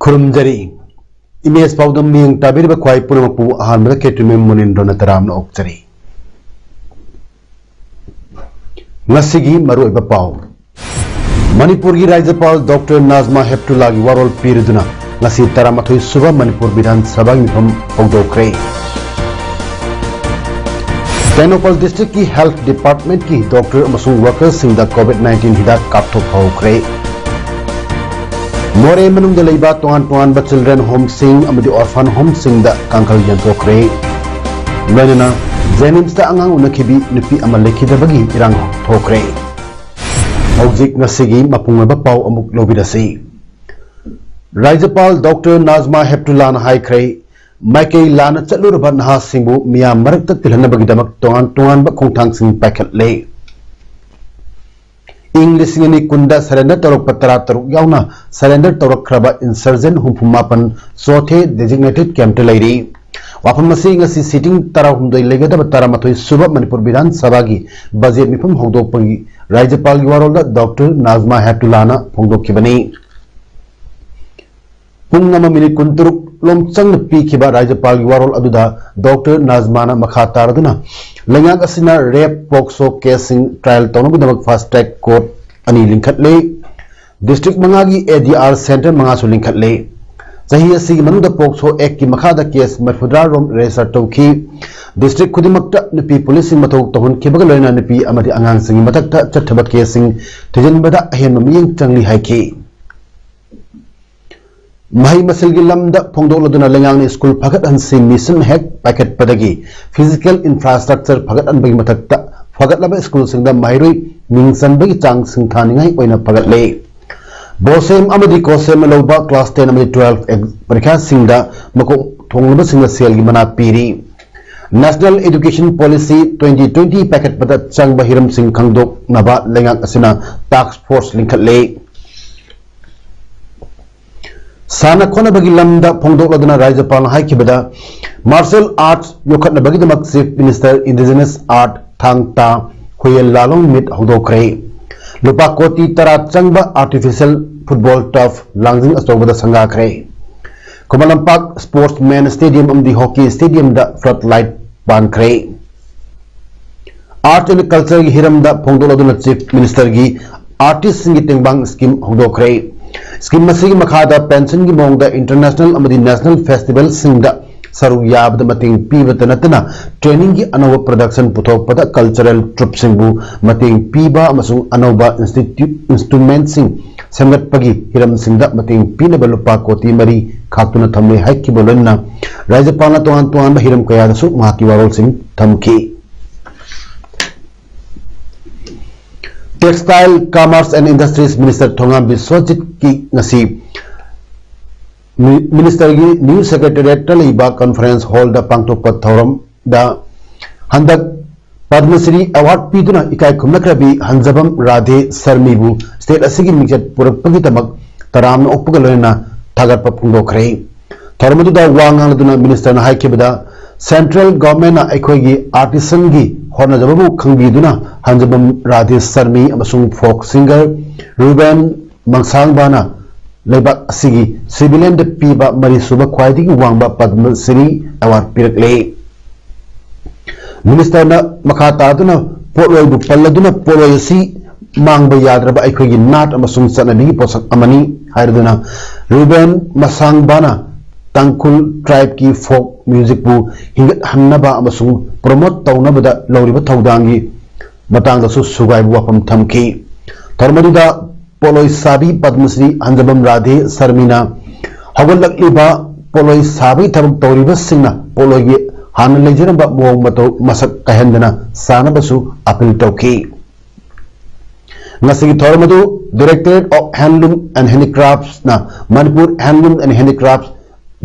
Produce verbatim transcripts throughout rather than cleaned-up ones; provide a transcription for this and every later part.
ꯈꯨꯔꯨꯝꯖꯔꯤ꯫ Image ꯄꯥꯎꯗꯝ ꯃꯤꯠꯌꯦꯡ ꯇꯥꯕꯤꯔꯤꯕ ꯈ꯭ꯋꯥꯏ ꯄꯨꯝꯅꯃꯛꯄꯨ ꯑꯍꯥꯟꯕꯗ ꯀꯦꯇ꯭ꯔꯤꯃꯦꯝ ꯃꯨꯅꯤꯟꯗ꯭ꯔꯣꯅ ꯇꯔꯥꯝꯅ ꯑꯣꯛꯆꯔꯤ꯫ ꯉꯁꯤꯒꯤ ꯃꯔꯨꯑꯣꯏꯕ ꯄꯥꯎ꯫ ꯃꯅꯤꯄꯨꯔꯒꯤ ꯔꯥꯖ꯭ꯌꯄꯥꯜ ꯗꯣꯛꯇꯔ ꯅꯥꯖꯃꯥ ꯍꯦꯞꯇꯨꯂꯥꯒꯤ ꯋꯥꯔꯣꯜ ꯄꯤꯔꯗꯨꯅ ꯉꯁꯤ ꯇꯔꯥꯃꯥꯊꯣꯏ ꯁꯨꯕ ꯃꯅꯤꯄꯨꯔ ꯕꯤꯙꯥꯟ ꯁꯚꯥꯒꯤ ꯃꯤꯐꯝ ꯍꯧꯗꯣꯛꯈ꯭ꯔꯦ꯫ ꯇꯦꯡꯅꯧꯄꯜ ꯗꯤꯁꯇ꯭ꯔꯤꯛꯀꯤ ꯍꯦꯜꯊ ꯗꯤꯄꯥꯔꯠꯃꯦꯟꯠꯀꯤ ꯗꯣꯛꯇꯔ ꯑꯃꯁꯨꯡ ꯋꯥꯔꯀꯔꯁꯤꯡꯗ ꯀꯣꯚꯤꯗ ꯅꯥꯏꯟꯇꯤꯟ ꯍꯤꯗꯥꯛ ꯀꯥꯞꯊꯣꯛꯄ ꯍꯧꯈ꯭ꯔꯦ꯫ ꯃꯣꯔꯦ ꯃꯅꯨꯡꯗ ꯂꯩꯕ ꯇꯣꯉꯥꯟ ꯇꯣꯉꯥꯟꯕ ꯆꯤꯜꯗ꯭ꯔꯦꯟ ꯍꯣꯝꯁꯤꯡ ꯑꯃꯗꯤ ꯑꯣꯔꯐꯥꯟ ꯍꯣꯝꯁꯤꯡꯗ ꯀꯥꯡꯈꯜ ꯌꯦꯟꯊꯣꯛꯈ꯭ꯔꯦ꯫ ꯂꯣꯏꯅꯅ ꯖꯦꯅꯤꯝꯁꯇ ꯑꯉꯥꯡ ꯎꯅꯈꯤꯕꯤ ꯅꯨꯄꯤ ꯑꯃ ꯂꯩꯈꯤꯗꯕꯒꯤ ꯏꯔꯥꯡ ꯊꯣꯛꯈ꯭ꯔꯦ꯫ ꯍꯧꯖꯤꯛ ꯉꯁꯤꯒꯤ ꯃꯄꯨꯡ ꯑꯣꯏꯕ ꯄꯥꯎ ꯑꯃꯨꯛ ꯂꯧꯕꯤꯔꯁꯤ꯫ ꯔꯥꯖ꯭ꯌꯄꯥꯜ ꯗꯣꯛꯇꯔ ꯅꯥꯖꯃꯥ ꯍꯦꯞꯇꯨꯂꯥꯅ ꯍꯥꯏꯈ꯭ꯔꯦ, ꯃꯥꯏꯀꯩ ꯂꯥꯟꯅ ꯆꯠꯂꯨꯔꯕ ꯅꯍꯥꯁꯤꯡꯕꯨ ꯃꯤꯌꯥꯝ ꯃꯔꯛꯇ ꯇꯤꯜꯍꯟꯅꯕꯒꯤꯗꯃꯛ ꯇꯣꯉꯥꯟ ꯇꯣꯉꯥꯟꯕ ꯈꯣꯡꯊꯥꯡꯁꯤꯡ ꯄꯥꯏꯈꯠꯂꯦ꯫ ꯏꯪ ꯂꯤꯁꯤꯡ ꯑꯅꯤ ꯀꯨꯟꯗ ꯁꯔꯦꯟꯗꯔ ꯇꯧꯔꯛꯄ ꯇꯔꯥꯇꯔꯨꯛ ꯌꯥꯎꯅ ꯁꯔꯦꯟꯗꯔ ꯇꯧꯔꯛꯈ꯭ꯔꯕ ꯏꯟꯁꯔꯖꯦꯟ ꯍꯨꯝꯐꯨ ꯃꯥꯄꯟ ꯆꯣꯊꯦ ꯗꯦꯖꯤꯒꯅꯦꯇꯦꯗ ꯀꯦꯝꯞꯇ ꯂꯩꯔꯤ꯫ ꯋꯥꯐꯝ ꯑꯁꯤ ꯉꯁꯤ ꯁꯤꯇꯤꯡ ꯇꯔꯥꯍꯨꯝꯗꯣꯏ ꯂꯩꯒꯗꯕ ꯇꯔꯥꯃꯥꯊꯣꯏ ꯁꯨꯕ ꯃꯅꯤꯄꯨꯔ ꯕꯤꯙꯥꯟ ꯁꯚꯥꯒꯤ ꯕꯖꯦꯠ ꯃꯤꯐꯝ ꯍꯧꯗꯣꯛꯄꯒꯤ ꯔꯥꯖ꯭ꯌꯄꯥꯜꯒꯤ ꯋꯥꯔꯣꯜꯗ ꯗꯣꯛꯇꯔ ꯅꯥꯖꯃꯥ ꯍꯦꯞꯇꯨꯂꯥꯅ ꯐꯣꯡꯗꯣꯛꯈꯤꯕꯅꯤ꯫ ꯄꯨꯡ ꯑꯃ ꯃꯤꯅꯤꯠ ꯀꯨꯟꯇꯔꯨꯛ ꯂꯣꯝ ꯆꯪꯅ ꯄꯤꯈꯤꯕ ꯔꯥꯖ꯭ꯌꯄꯥꯜꯒꯤ ꯋꯥꯔꯣꯜ ꯑꯗꯨꯗ ꯗꯣꯛꯇꯔ ꯅꯥꯖꯃꯥꯅ ꯃꯈꯥ ꯇꯥꯔꯗꯨꯅ ꯂꯩꯉꯥꯛ ꯑꯁꯤꯅ ꯔꯦꯞ, ꯄꯣꯛꯁꯣ ꯀꯦꯁꯁꯤꯡ ꯇ꯭ꯔꯥꯏꯜ ꯇꯧꯅꯕꯒꯤꯗꯃꯛ ꯐꯥꯁ ꯇ꯭ꯔꯦꯛ ꯀꯣꯔꯠ ꯑꯅꯤ ꯂꯤꯡꯈꯠꯂꯦ꯫ ꯗꯤꯁꯇ꯭ꯔꯤꯛ ꯃꯉꯥꯒꯤ ꯑꯦ ꯗꯤ ꯑꯥꯔ ꯁꯦꯟꯇꯔ ꯃꯉꯥꯁꯨ ꯂꯤꯡꯈꯠꯂꯦ꯫ ꯆꯍꯤ ꯑꯁꯤꯒꯤ ꯃꯅꯨꯡꯗ ꯄꯣꯛꯁꯣ ꯑꯦꯛꯀꯤ ꯃꯈꯥꯗ ꯀꯦꯁ ꯃꯔꯤꯐꯨꯇꯔꯥ ꯔꯣꯝ ꯔꯦꯖꯤꯁꯇꯔ ꯇꯧꯈꯤ꯫ ꯗꯤꯁꯇ꯭ꯔꯤꯛ ꯈꯨꯗꯤꯡꯃꯛꯇ ꯅꯨꯄꯤ ꯄꯨꯂꯤꯁꯁꯤꯡ ꯃꯊꯧ ꯇꯧꯍꯟꯈꯤꯕꯒ ꯂꯣꯏꯅꯅ ꯅꯨꯄꯤ ꯑꯃꯗꯤ ꯑꯉꯥꯡꯁꯤꯡꯒꯤ ꯃꯊꯛꯇ ꯆꯠꯊꯕ ꯀꯦꯁꯁꯤꯡ ꯊꯤꯖꯤꯟꯕꯗ ꯑꯍꯦꯟꯕ ꯃꯤꯠꯌꯦꯡ ꯆꯪꯂꯤ ꯍꯥꯏꯈꯤ꯫ ꯃꯍꯩ ꯃꯁꯤꯡꯒꯤ ꯂꯝꯗ ꯐꯣꯡꯗꯣꯛꯂꯗꯨꯅ ꯂꯩꯉꯥꯛꯅ ꯁ꯭ꯀꯨꯜ ꯐꯒꯠꯍꯟꯁꯤ ꯃꯤꯁꯟ ꯍꯦꯛ ꯄꯥꯏꯈꯠꯄꯗꯒꯤ ꯐꯤꯖꯤꯀꯦꯜ ꯏꯟꯐ꯭ꯔꯥꯁ꯭ꯇ꯭ꯔꯛꯆꯔ ꯐꯒꯠꯍꯟꯕꯒꯤ ꯃꯊꯛꯇ ꯐꯒꯠꯂꯕ ꯁ꯭ꯀꯨꯜꯁꯤꯡꯗ ꯃꯍꯩꯔꯣꯏ ꯃꯤꯡ ꯆꯟꯕꯒꯤ ꯆꯥꯡ ꯁꯤꯡꯊꯥꯅꯤꯡꯉꯥꯏ ꯑꯣꯏꯅ ꯐꯒꯠꯂꯦ꯫ ꯕꯣꯁꯦꯝ ꯑꯃꯗꯤ ꯀꯣꯁꯦꯝꯅ ꯂꯧꯕ class ten ꯑꯃꯗꯤ twelve ꯄꯔꯤꯈꯥꯁꯤꯡꯗ ꯃꯀꯣꯛ ꯊꯣꯡꯂꯕꯁꯤꯡꯅ ꯁꯦꯜꯒꯤ ꯃꯅꯥ ꯄꯤꯔꯤ꯫ National Education Policy twenty twenty ꯄꯥꯏꯈꯠꯄꯗ ꯆꯪꯕ ꯍꯤꯔꯝꯁꯤꯡ ꯈꯪꯗꯣꯛꯅꯕ ꯂꯩꯉꯥꯛ ꯑꯁꯤꯅ task force ꯂꯤꯡꯈꯠꯂꯦ꯫ ꯁꯥꯟꯅ ꯈꯣꯠꯅꯕꯒꯤ ꯂꯝꯗ ꯐꯣꯡꯗꯣꯛꯂꯗꯨꯅ ꯔꯥꯖ꯭ꯌꯄꯥꯜꯅ ꯍꯥꯏꯈꯤꯕꯗ, martial arts ꯌꯣꯛꯈꯠꯅꯕꯒꯤꯗꯃꯛ Chief Minister Indigenous Art ꯊꯥꯡ ꯇꯥ ꯍꯨꯌꯦꯟ ꯂꯥꯂꯣꯡ ꯃꯤꯠ ꯍꯧꯗꯣꯛꯈ꯭ꯔꯦ꯫ ꯂꯨꯄꯥ ꯀꯣꯇꯤ ꯇꯔꯥ ꯆꯪꯕ artificial football turf ꯂꯥꯡꯖꯤꯡ ꯑꯆꯧꯕꯗ ꯁꯪꯒꯥꯈ꯭ꯔꯦ꯫ ꯈꯨꯃꯟ ꯂꯝꯄꯥꯛ Sportsman Stadium ꯑꯃꯗꯤ Hockey Stadiumꯗ flood light ꯄꯥꯟꯈ꯭ꯔꯦ꯫ Arts and Cultureꯒꯤ ꯍꯤꯔꯝꯗ ꯐꯣꯡꯗꯣꯛꯂꯗꯨꯅ Chief Ministerꯒꯤ artistꯁꯤꯡꯒꯤ ꯇꯦꯡꯕꯥꯡ scheme ꯍꯧꯗꯣꯛꯈ꯭ꯔꯦ꯫ Scheme ꯑꯁꯤꯒꯤ ꯃꯈꯥꯗ pensionꯒꯤ ꯃꯑꯣꯡꯗ international ꯑꯃꯗꯤ national festivalꯁꯤꯡꯗ ꯁꯔꯨꯛ ꯌꯥꯕꯗ ꯃꯇꯦꯡ ꯄꯤꯕꯇ ꯅꯠꯇꯅ trainingꯒꯤ ꯑꯅꯧꯕ production ꯄꯨꯊꯣꯛꯄꯗ cultural troupeꯁꯤꯡꯕꯨ ꯃꯇꯦꯡ ꯄꯤꯕ ꯑꯃꯁꯨꯡ ꯑꯅꯧꯕ institu-, instrumentꯁꯤꯡ ꯁꯦꯝꯒꯠꯄꯒꯤ ꯍꯤꯔꯝꯁꯤꯡꯗ ꯃꯇꯦꯡ ꯄꯤꯅꯕ ꯂꯨꯄꯥ ꯀꯣꯇꯤ ꯃꯔꯤ ꯈꯥꯛꯇꯨꯅ ꯊꯝꯂꯦ ꯍꯥꯏꯈꯤꯕ ꯂꯣꯏꯅꯅ ꯔꯥꯖ꯭ꯌꯄꯥꯜꯅ ꯇꯣꯉꯥꯟ ꯇꯣꯉꯥꯟꯕ ꯍꯤꯔꯝ ꯀꯌꯥꯗꯁꯨ ꯃꯍꯥꯛꯀꯤ ꯋꯥꯔꯣꯜꯁꯤꯡ ꯊꯝꯈꯤ꯫ Textile, Commerce and Industries Minister ꯊꯣꯉꯥꯝ ꯕꯤꯁ꯭ꯋꯖꯤꯠꯀꯤ ꯉꯁꯤ ꯃꯤ-, Ministerꯒꯤ new Secretariatꯇ ꯂꯩꯕ conference hallꯗ ꯄꯥꯡꯊꯣꯛꯄ ꯊꯧꯔꯝꯗ ꯍꯟꯗꯛ ꯄꯗꯃꯁ꯭ꯔꯤ award ꯄꯤꯗꯨꯅ ꯏꯀꯥꯏ ꯈꯨꯝꯅꯈ꯭ꯔꯕꯤ ꯍꯟꯖꯕꯝ ꯔꯥꯙꯦ ꯁꯔꯃꯤꯕꯨ state ꯑꯁꯤꯒꯤ ꯃꯤꯡꯆꯠ ꯄꯨꯔꯛꯄꯒꯤꯗꯃꯛ ꯇꯔꯥꯝꯅ ꯑꯣꯛꯄꯒ ꯂꯣꯏꯅꯅ ꯊꯥꯒꯠꯄ ꯐꯣꯡꯗꯣꯛꯈ꯭ꯔꯦ꯫ ꯊꯧꯔꯝ ꯑꯗꯨꯗ ꯋꯥ ꯉꯥꯡꯂꯗꯨꯅ Ministerꯅ ꯍꯥꯏꯈꯤꯕꯗ, central governmentꯅ ꯑꯩꯈꯣꯏꯒꯤ artisanꯒꯤ ꯍꯣꯠꯅꯖꯕꯕꯨ ꯈꯪꯕꯤꯗꯨꯅ ꯍꯟꯖꯕꯝ ꯔꯥꯙꯦ ꯁꯔꯃꯤ ꯑꯃꯁꯨꯡ folk singer ꯔꯨꯕꯦꯟ ꯃꯪꯁꯥꯡꯕꯥꯅ ꯂꯩꯕꯥꯛ ꯑꯁꯤꯒꯤ civilianꯗ ꯄꯤꯕ ꯃꯔꯤꯁꯨꯕ ꯈ꯭ꯋꯥꯏꯗꯒꯤ ꯋꯥꯡꯕ ꯄꯗꯃꯁ꯭ꯔꯤ award ꯄꯤꯔꯛꯂꯦ꯫ Ministerꯅ ꯃꯈꯥ ꯇꯥꯗꯨꯅ ꯄꯣꯠꯂꯣꯏꯕꯨ ꯄꯜꯂꯗꯨꯅ ꯄꯣꯠꯂꯣꯏ ꯑꯁꯤ ꯃꯥꯡꯕ ꯌꯥꯗ꯭ꯔꯕ ꯑꯩꯈꯣꯏꯒꯤ ꯅꯥꯠ ꯑꯃꯁꯨꯡ ꯆꯠꯅꯕꯤꯒꯤ ꯄꯣꯠꯁꯛ ꯑꯃꯅꯤ ꯍꯥꯏꯔꯗꯨꯅ ꯔꯨꯕꯦꯟ ꯃꯁꯥꯡꯕꯥꯅ ꯇꯥꯡꯈꯨꯜ tribeꯀꯤ folk musicꯄꯨ ꯍꯤꯡꯒꯠꯍꯟꯅꯕ ꯑꯃꯁꯨꯡ promote ꯇꯧꯅꯕꯗ ꯂꯧꯔꯤꯕ ꯊꯧꯗꯥꯡꯒꯤ ꯃꯇꯥꯡꯗꯁꯨ ꯁꯨꯒꯥꯏꯕ ꯋꯥꯐꯝ ꯊꯝꯈꯤ꯫ ꯊꯧꯔꯝ ꯑꯗꯨꯗ ꯄꯣꯠꯂꯣꯏ ꯁꯥꯕꯤ ꯄꯗꯃꯁ꯭ꯔꯤ ꯍꯟꯖꯕꯝ ꯔꯥꯙꯦ ꯁꯔꯃꯤꯅ ꯍꯧꯒꯠꯂꯛꯂꯤꯕ ꯄꯣꯠꯂꯣꯏ ꯁꯥꯕꯒꯤ ꯊꯕꯛ ꯇꯧꯔꯤꯕꯁꯤꯡꯅ ꯄꯣꯠꯂꯣꯏꯒꯤ ꯍꯥꯟꯅ ꯂꯩꯖꯔꯝꯕ ꯃꯑꯣꯡ ꯃꯇꯧ ꯃꯁꯛ ꯀꯥꯏꯍꯟꯗꯅ ꯁꯥꯅꯕꯁꯨ appeal ꯇꯧꯈꯤ꯫ ꯉꯁꯤꯒꯤ ꯊꯧꯔꯝ ꯑꯗꯨ Directorate of Handloom and Handicraftsꯅ Manipur Handloom and Handicrafts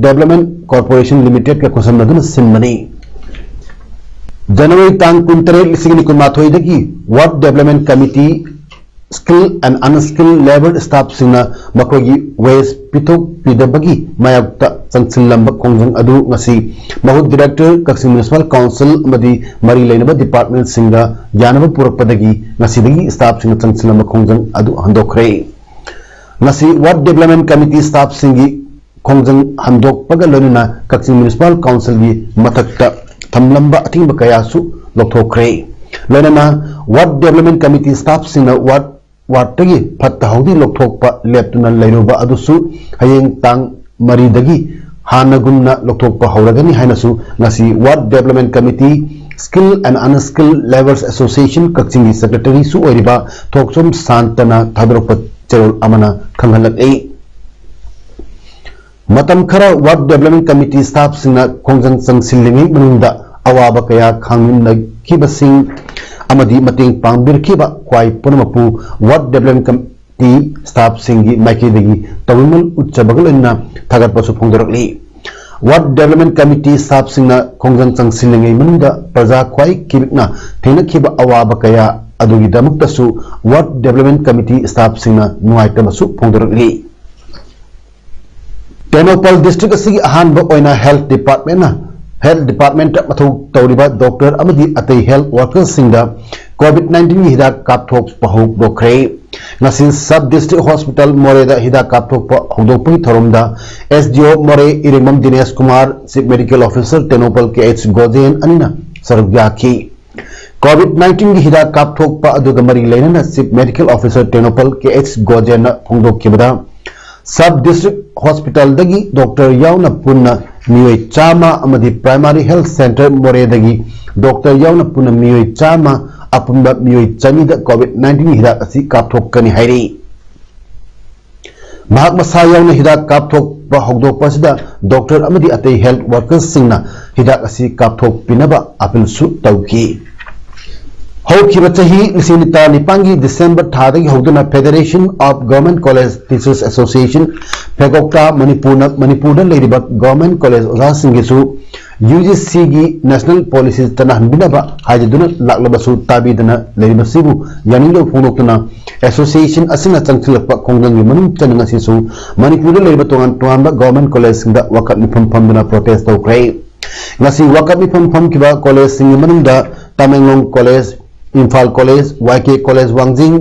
Development Corporation Limitedꯀ ꯈꯨꯠꯁꯝꯅꯗꯨꯅ ꯁꯤꯟꯕꯅꯤ꯫ January ꯇꯥꯡ ꯀꯨꯟꯇꯔꯦꯠ, ꯂꯤꯁꯤꯡ ꯑꯅꯤ ꯀꯨꯟꯃꯥꯊꯣꯏꯗꯒꯤ Ward Development Committee Skilled and Unskilled Labour Staffꯁꯤꯡꯅ ꯃꯈꯣꯏꯒꯤ wage ꯄꯤꯊꯣꯛꯄꯤꯗꯕꯒꯤ ꯃꯥꯌꯣꯛꯇ ꯆꯪꯁꯤꯜꯂꯝꯕ ꯈꯣꯡꯖꯪ ꯑꯗꯨ ꯉꯁꯤ ꯃꯍꯨꯠ Director, ꯀꯛꯆꯤꯡ Municipal Council ꯑꯃꯗꯤ ꯃꯔꯤ ꯂꯩꯅꯕ departmentꯁꯤꯡꯗ ꯌꯥꯅꯕ ꯄꯨꯔꯛꯄꯗꯒꯤ ꯉꯁꯤꯗꯒꯤ staffꯁꯤꯡꯅ ꯆꯪꯁꯤꯜꯂꯝꯕ ꯈꯣꯡꯖꯪ ꯑꯗꯨ ꯍꯟꯗꯣꯛꯈ꯭ꯔꯦ꯫ ꯉꯁꯤ Ward Development Committee staffꯁꯤꯡꯒꯤ ꯈꯣꯡꯖꯪ ꯍꯟꯗꯣꯛꯄꯒ ꯂꯣꯏꯅꯅ ꯀꯛꯆꯤꯡ Municipal Councilꯒꯤ ꯃꯊꯛꯇ ꯊꯝꯂꯝꯕ ꯑꯊꯤꯡꯕ ꯀꯌꯥꯁꯨ ꯂꯧꯊꯣꯛꯈ꯭ꯔꯦ꯫ ꯂꯣꯏꯅꯅ Ward Development Committee staffꯁꯤꯡꯅ ward, wardꯇꯒꯤ ꯐꯠꯇ ꯍꯥꯎꯗꯤ ꯂꯧꯊꯣꯛꯄ ꯂꯦꯞꯇꯨꯅ ꯂꯩꯔꯨꯕ ꯑꯗꯨꯁꯨ ꯍꯌꯦꯡ ꯇꯥꯡ ꯃꯔꯤꯗꯒꯤ ꯍꯥꯟꯅꯒꯨꯝꯅ ꯂꯧꯊꯣꯛꯄ ꯍꯧꯔꯒꯅꯤ ꯍꯥꯏꯅꯁꯨ ꯉꯁꯤ Ward Development Committee Skilled and Unskilled Labours Association ꯀꯛꯆꯤꯡꯒꯤ Secretaryꯁꯨ ꯑꯣꯏꯔꯤꯕ ꯊꯣꯛꯆꯣꯝ ꯁꯥꯟꯇꯅ ꯊꯥꯗꯣꯔꯛꯄ ꯆꯦꯔꯣꯜ ꯑꯃꯅ ꯈꯪꯍꯜꯂꯛꯂꯤ꯫ ꯃꯇꯝ ꯈꯔ Ward Development Committee staffꯁꯤꯡꯅ ꯈꯣꯡꯖꯪ ꯆꯪꯁꯤꯜꯂꯤꯉꯩ ꯃꯅꯨꯡꯗ ꯑꯋꯥꯕ ꯀꯌꯥ ꯈꯥꯡꯃꯤꯟꯅꯈꯤꯕꯁꯤꯡ ꯑꯃꯗꯤ ꯃꯇꯦꯡ ꯄꯥꯡꯕꯤꯔꯛꯈꯤꯕ ꯈ꯭ꯋꯥꯏ ꯄꯨꯝꯅꯃꯛꯄꯨ Ward Development Committee staffꯁꯤꯡꯒꯤ ꯃꯥꯏꯀꯩꯗꯒꯤ ꯇꯧꯕꯤꯃꯜ ꯎꯠꯆꯕꯒ ꯂꯣꯏꯅꯅ ꯊꯥꯒꯠꯄꯁꯨ ꯐꯣꯡꯗꯣꯔꯛꯂꯤ꯫ Ward Development Committee staffꯁꯤꯡꯅ ꯈꯣꯡꯖꯪ ꯆꯪꯁꯤꯜꯂꯤꯉꯩ ꯃꯅꯨꯡꯗ ꯄ꯭ꯔꯖꯥ ꯈ꯭ꯋꯥꯏ ꯀꯤꯔꯤꯛꯅ ꯊꯦꯡꯅꯈꯤꯕ ꯑꯋꯥꯕ ꯀꯌꯥ ꯑꯗꯨꯒꯤꯗꯃꯛꯇꯁꯨ Ward Development Committee staffꯁꯤꯡꯅ ꯅꯨꯡꯉꯥꯏꯇꯕꯁꯨ ꯐꯣꯡꯗꯣꯔꯛꯂꯤ꯫ Tengnoupal district ꯑꯁꯤꯒꯤ ꯑꯍꯥꯟꯕ ꯑꯣꯏꯅ health departmentꯅ, health departmentꯇ ꯃꯊꯧ ꯇꯧꯔꯤꯕ doctor ꯑꯃꯗꯤ ꯑꯇꯩ health workerꯁꯤꯡꯗ COVID nineteenꯒꯤ ꯍꯤꯗꯥꯛ ꯀꯥꯞꯊꯣꯛꯄ ꯍꯧꯗꯣꯛꯈ꯭ꯔꯦ꯫ ꯉꯁꯤ sub district hospital ꯃꯣꯔꯦꯗ ꯍꯤꯗꯥꯛ ꯀꯥꯞꯊꯣꯛꯄ ꯍꯧꯗꯣꯛꯄꯒꯤ ꯊꯧꯔꯝꯗ SDO ꯃꯣꯔꯦ Irengbam Dinesh Kumar, Chief Medical Officer Tengnoupal K H Gojen ꯑꯅꯤꯅ ꯁꯔꯨꯛ ꯌꯥꯈꯤ꯫ COVID nineteenꯒꯤ ꯍꯤꯗꯥꯛ ꯀꯥꯞꯊꯣꯛꯄ ꯑꯗꯨꯒ ꯃꯔꯤ ꯂꯩꯅꯅ Chief Medical Officer Tengnoupal K H ꯒꯣꯖꯦꯟꯅ ꯐꯣꯡꯗꯣꯛꯈꯤꯕꯗ, sub district hospitalꯗꯒꯤ doctor ꯌꯥꯎꯅ ꯄꯨꯟꯅ ꯃꯤꯑꯣꯏ ꯆꯥꯝꯃ ꯑꯃꯗꯤ Primary Health Centre ꯃꯣꯔꯦꯗꯒꯤ doctor ꯌꯥꯎꯅ ꯄꯨꯟꯅ ꯃꯤꯑꯣꯏ ꯆꯥꯝꯃ, ꯑꯄꯨꯟꯕ ꯃꯤꯑꯣꯏ ꯆꯅꯤꯗ COVID nineteenꯒꯤ ꯍꯤꯗꯥꯛ ꯑꯁꯤ ꯀꯥꯞꯊꯣꯛꯀꯅꯤ ꯍꯥꯏꯔꯤ꯫ ꯃꯍꯥꯛ ꯃꯁꯥ ꯌꯥꯎꯅ ꯍꯤꯗꯥꯛ ꯀꯥꯞꯊꯣꯛꯄ ꯍꯧꯗꯣꯛꯄ ꯑꯁꯤꯗ doctor ꯑꯃꯗꯤ ꯑꯇꯩ health workerꯁꯤꯡꯅ ꯍꯤꯗꯥꯛ ꯑꯁꯤ ꯀꯥꯞꯊꯣꯛꯄꯤꯅꯕ appealꯁꯨ ꯇꯧꯈꯤ꯫ ꯍꯧꯈꯤꯕ ꯆꯍꯤ ꯂꯤꯁꯤꯡ ꯅꯤꯄꯥꯟꯒꯤ ꯗꯤꯁꯦꯝꯕꯔ ꯊꯥꯗꯒꯤ ꯍꯧꯗꯨꯅ Federation of Government College Teachers Association, FEGOCTA, ꯃꯅꯤꯄꯨꯔꯅ ꯃꯅꯤꯄꯨꯔꯗ ꯂꯩꯔꯤꯕ ꯒꯚꯔꯟꯃꯦꯟꯠ ꯀꯣꯂꯦꯖ ꯑꯣꯖꯥꯁꯤꯡꯒꯤꯁꯨ UGCꯒꯤ ꯅꯦꯁꯅꯦꯜ ꯄꯣꯂꯤꯁꯤ ꯆꯠꯅꯍꯟꯕꯤꯅꯕ ꯍꯥꯏꯖꯗꯨꯅ ꯂꯥꯛꯂꯕꯁꯨ, ꯇꯥꯕꯤꯗꯅ ꯂꯩꯔꯤꯕꯁꯤꯕꯨ ꯌꯥꯅꯤꯡꯗꯕ ꯐꯣꯡꯗꯣꯛꯇꯨꯅ ꯑꯦꯁꯣꯁꯤꯌꯦꯁꯟ ꯑꯁꯤꯅ ꯆꯪꯁꯤꯜꯂꯛꯄ ꯈꯣꯡꯖꯪꯒꯤ ꯃꯅꯨꯡ ꯆꯟꯅ ꯉꯁꯤꯁꯨ ꯃꯅꯤꯄꯨꯔꯗ ꯂꯩꯔꯤꯕ ꯇꯣꯉꯥꯟ ꯇꯣꯉꯥꯟꯕ ꯒꯚꯔꯟꯃꯦꯟꯠ ꯀꯣꯂꯦꯖꯁꯤꯡꯗ ꯋꯥꯀꯠ ꯃꯤꯐꯝ ꯐꯝꯗꯨꯅ ꯄ꯭ꯔꯣꯇꯦꯁ ꯇꯧꯈ꯭ꯔꯦ꯫ ꯉꯁꯤ ꯋꯥꯀꯠ ꯃꯤꯐꯝ ꯐꯝꯈꯤꯕ ꯀꯣꯂꯦꯖꯁꯤꯡꯒꯤ ꯃꯅꯨꯡꯗ Tamenglong college, Imphal college, YK college Wangjing,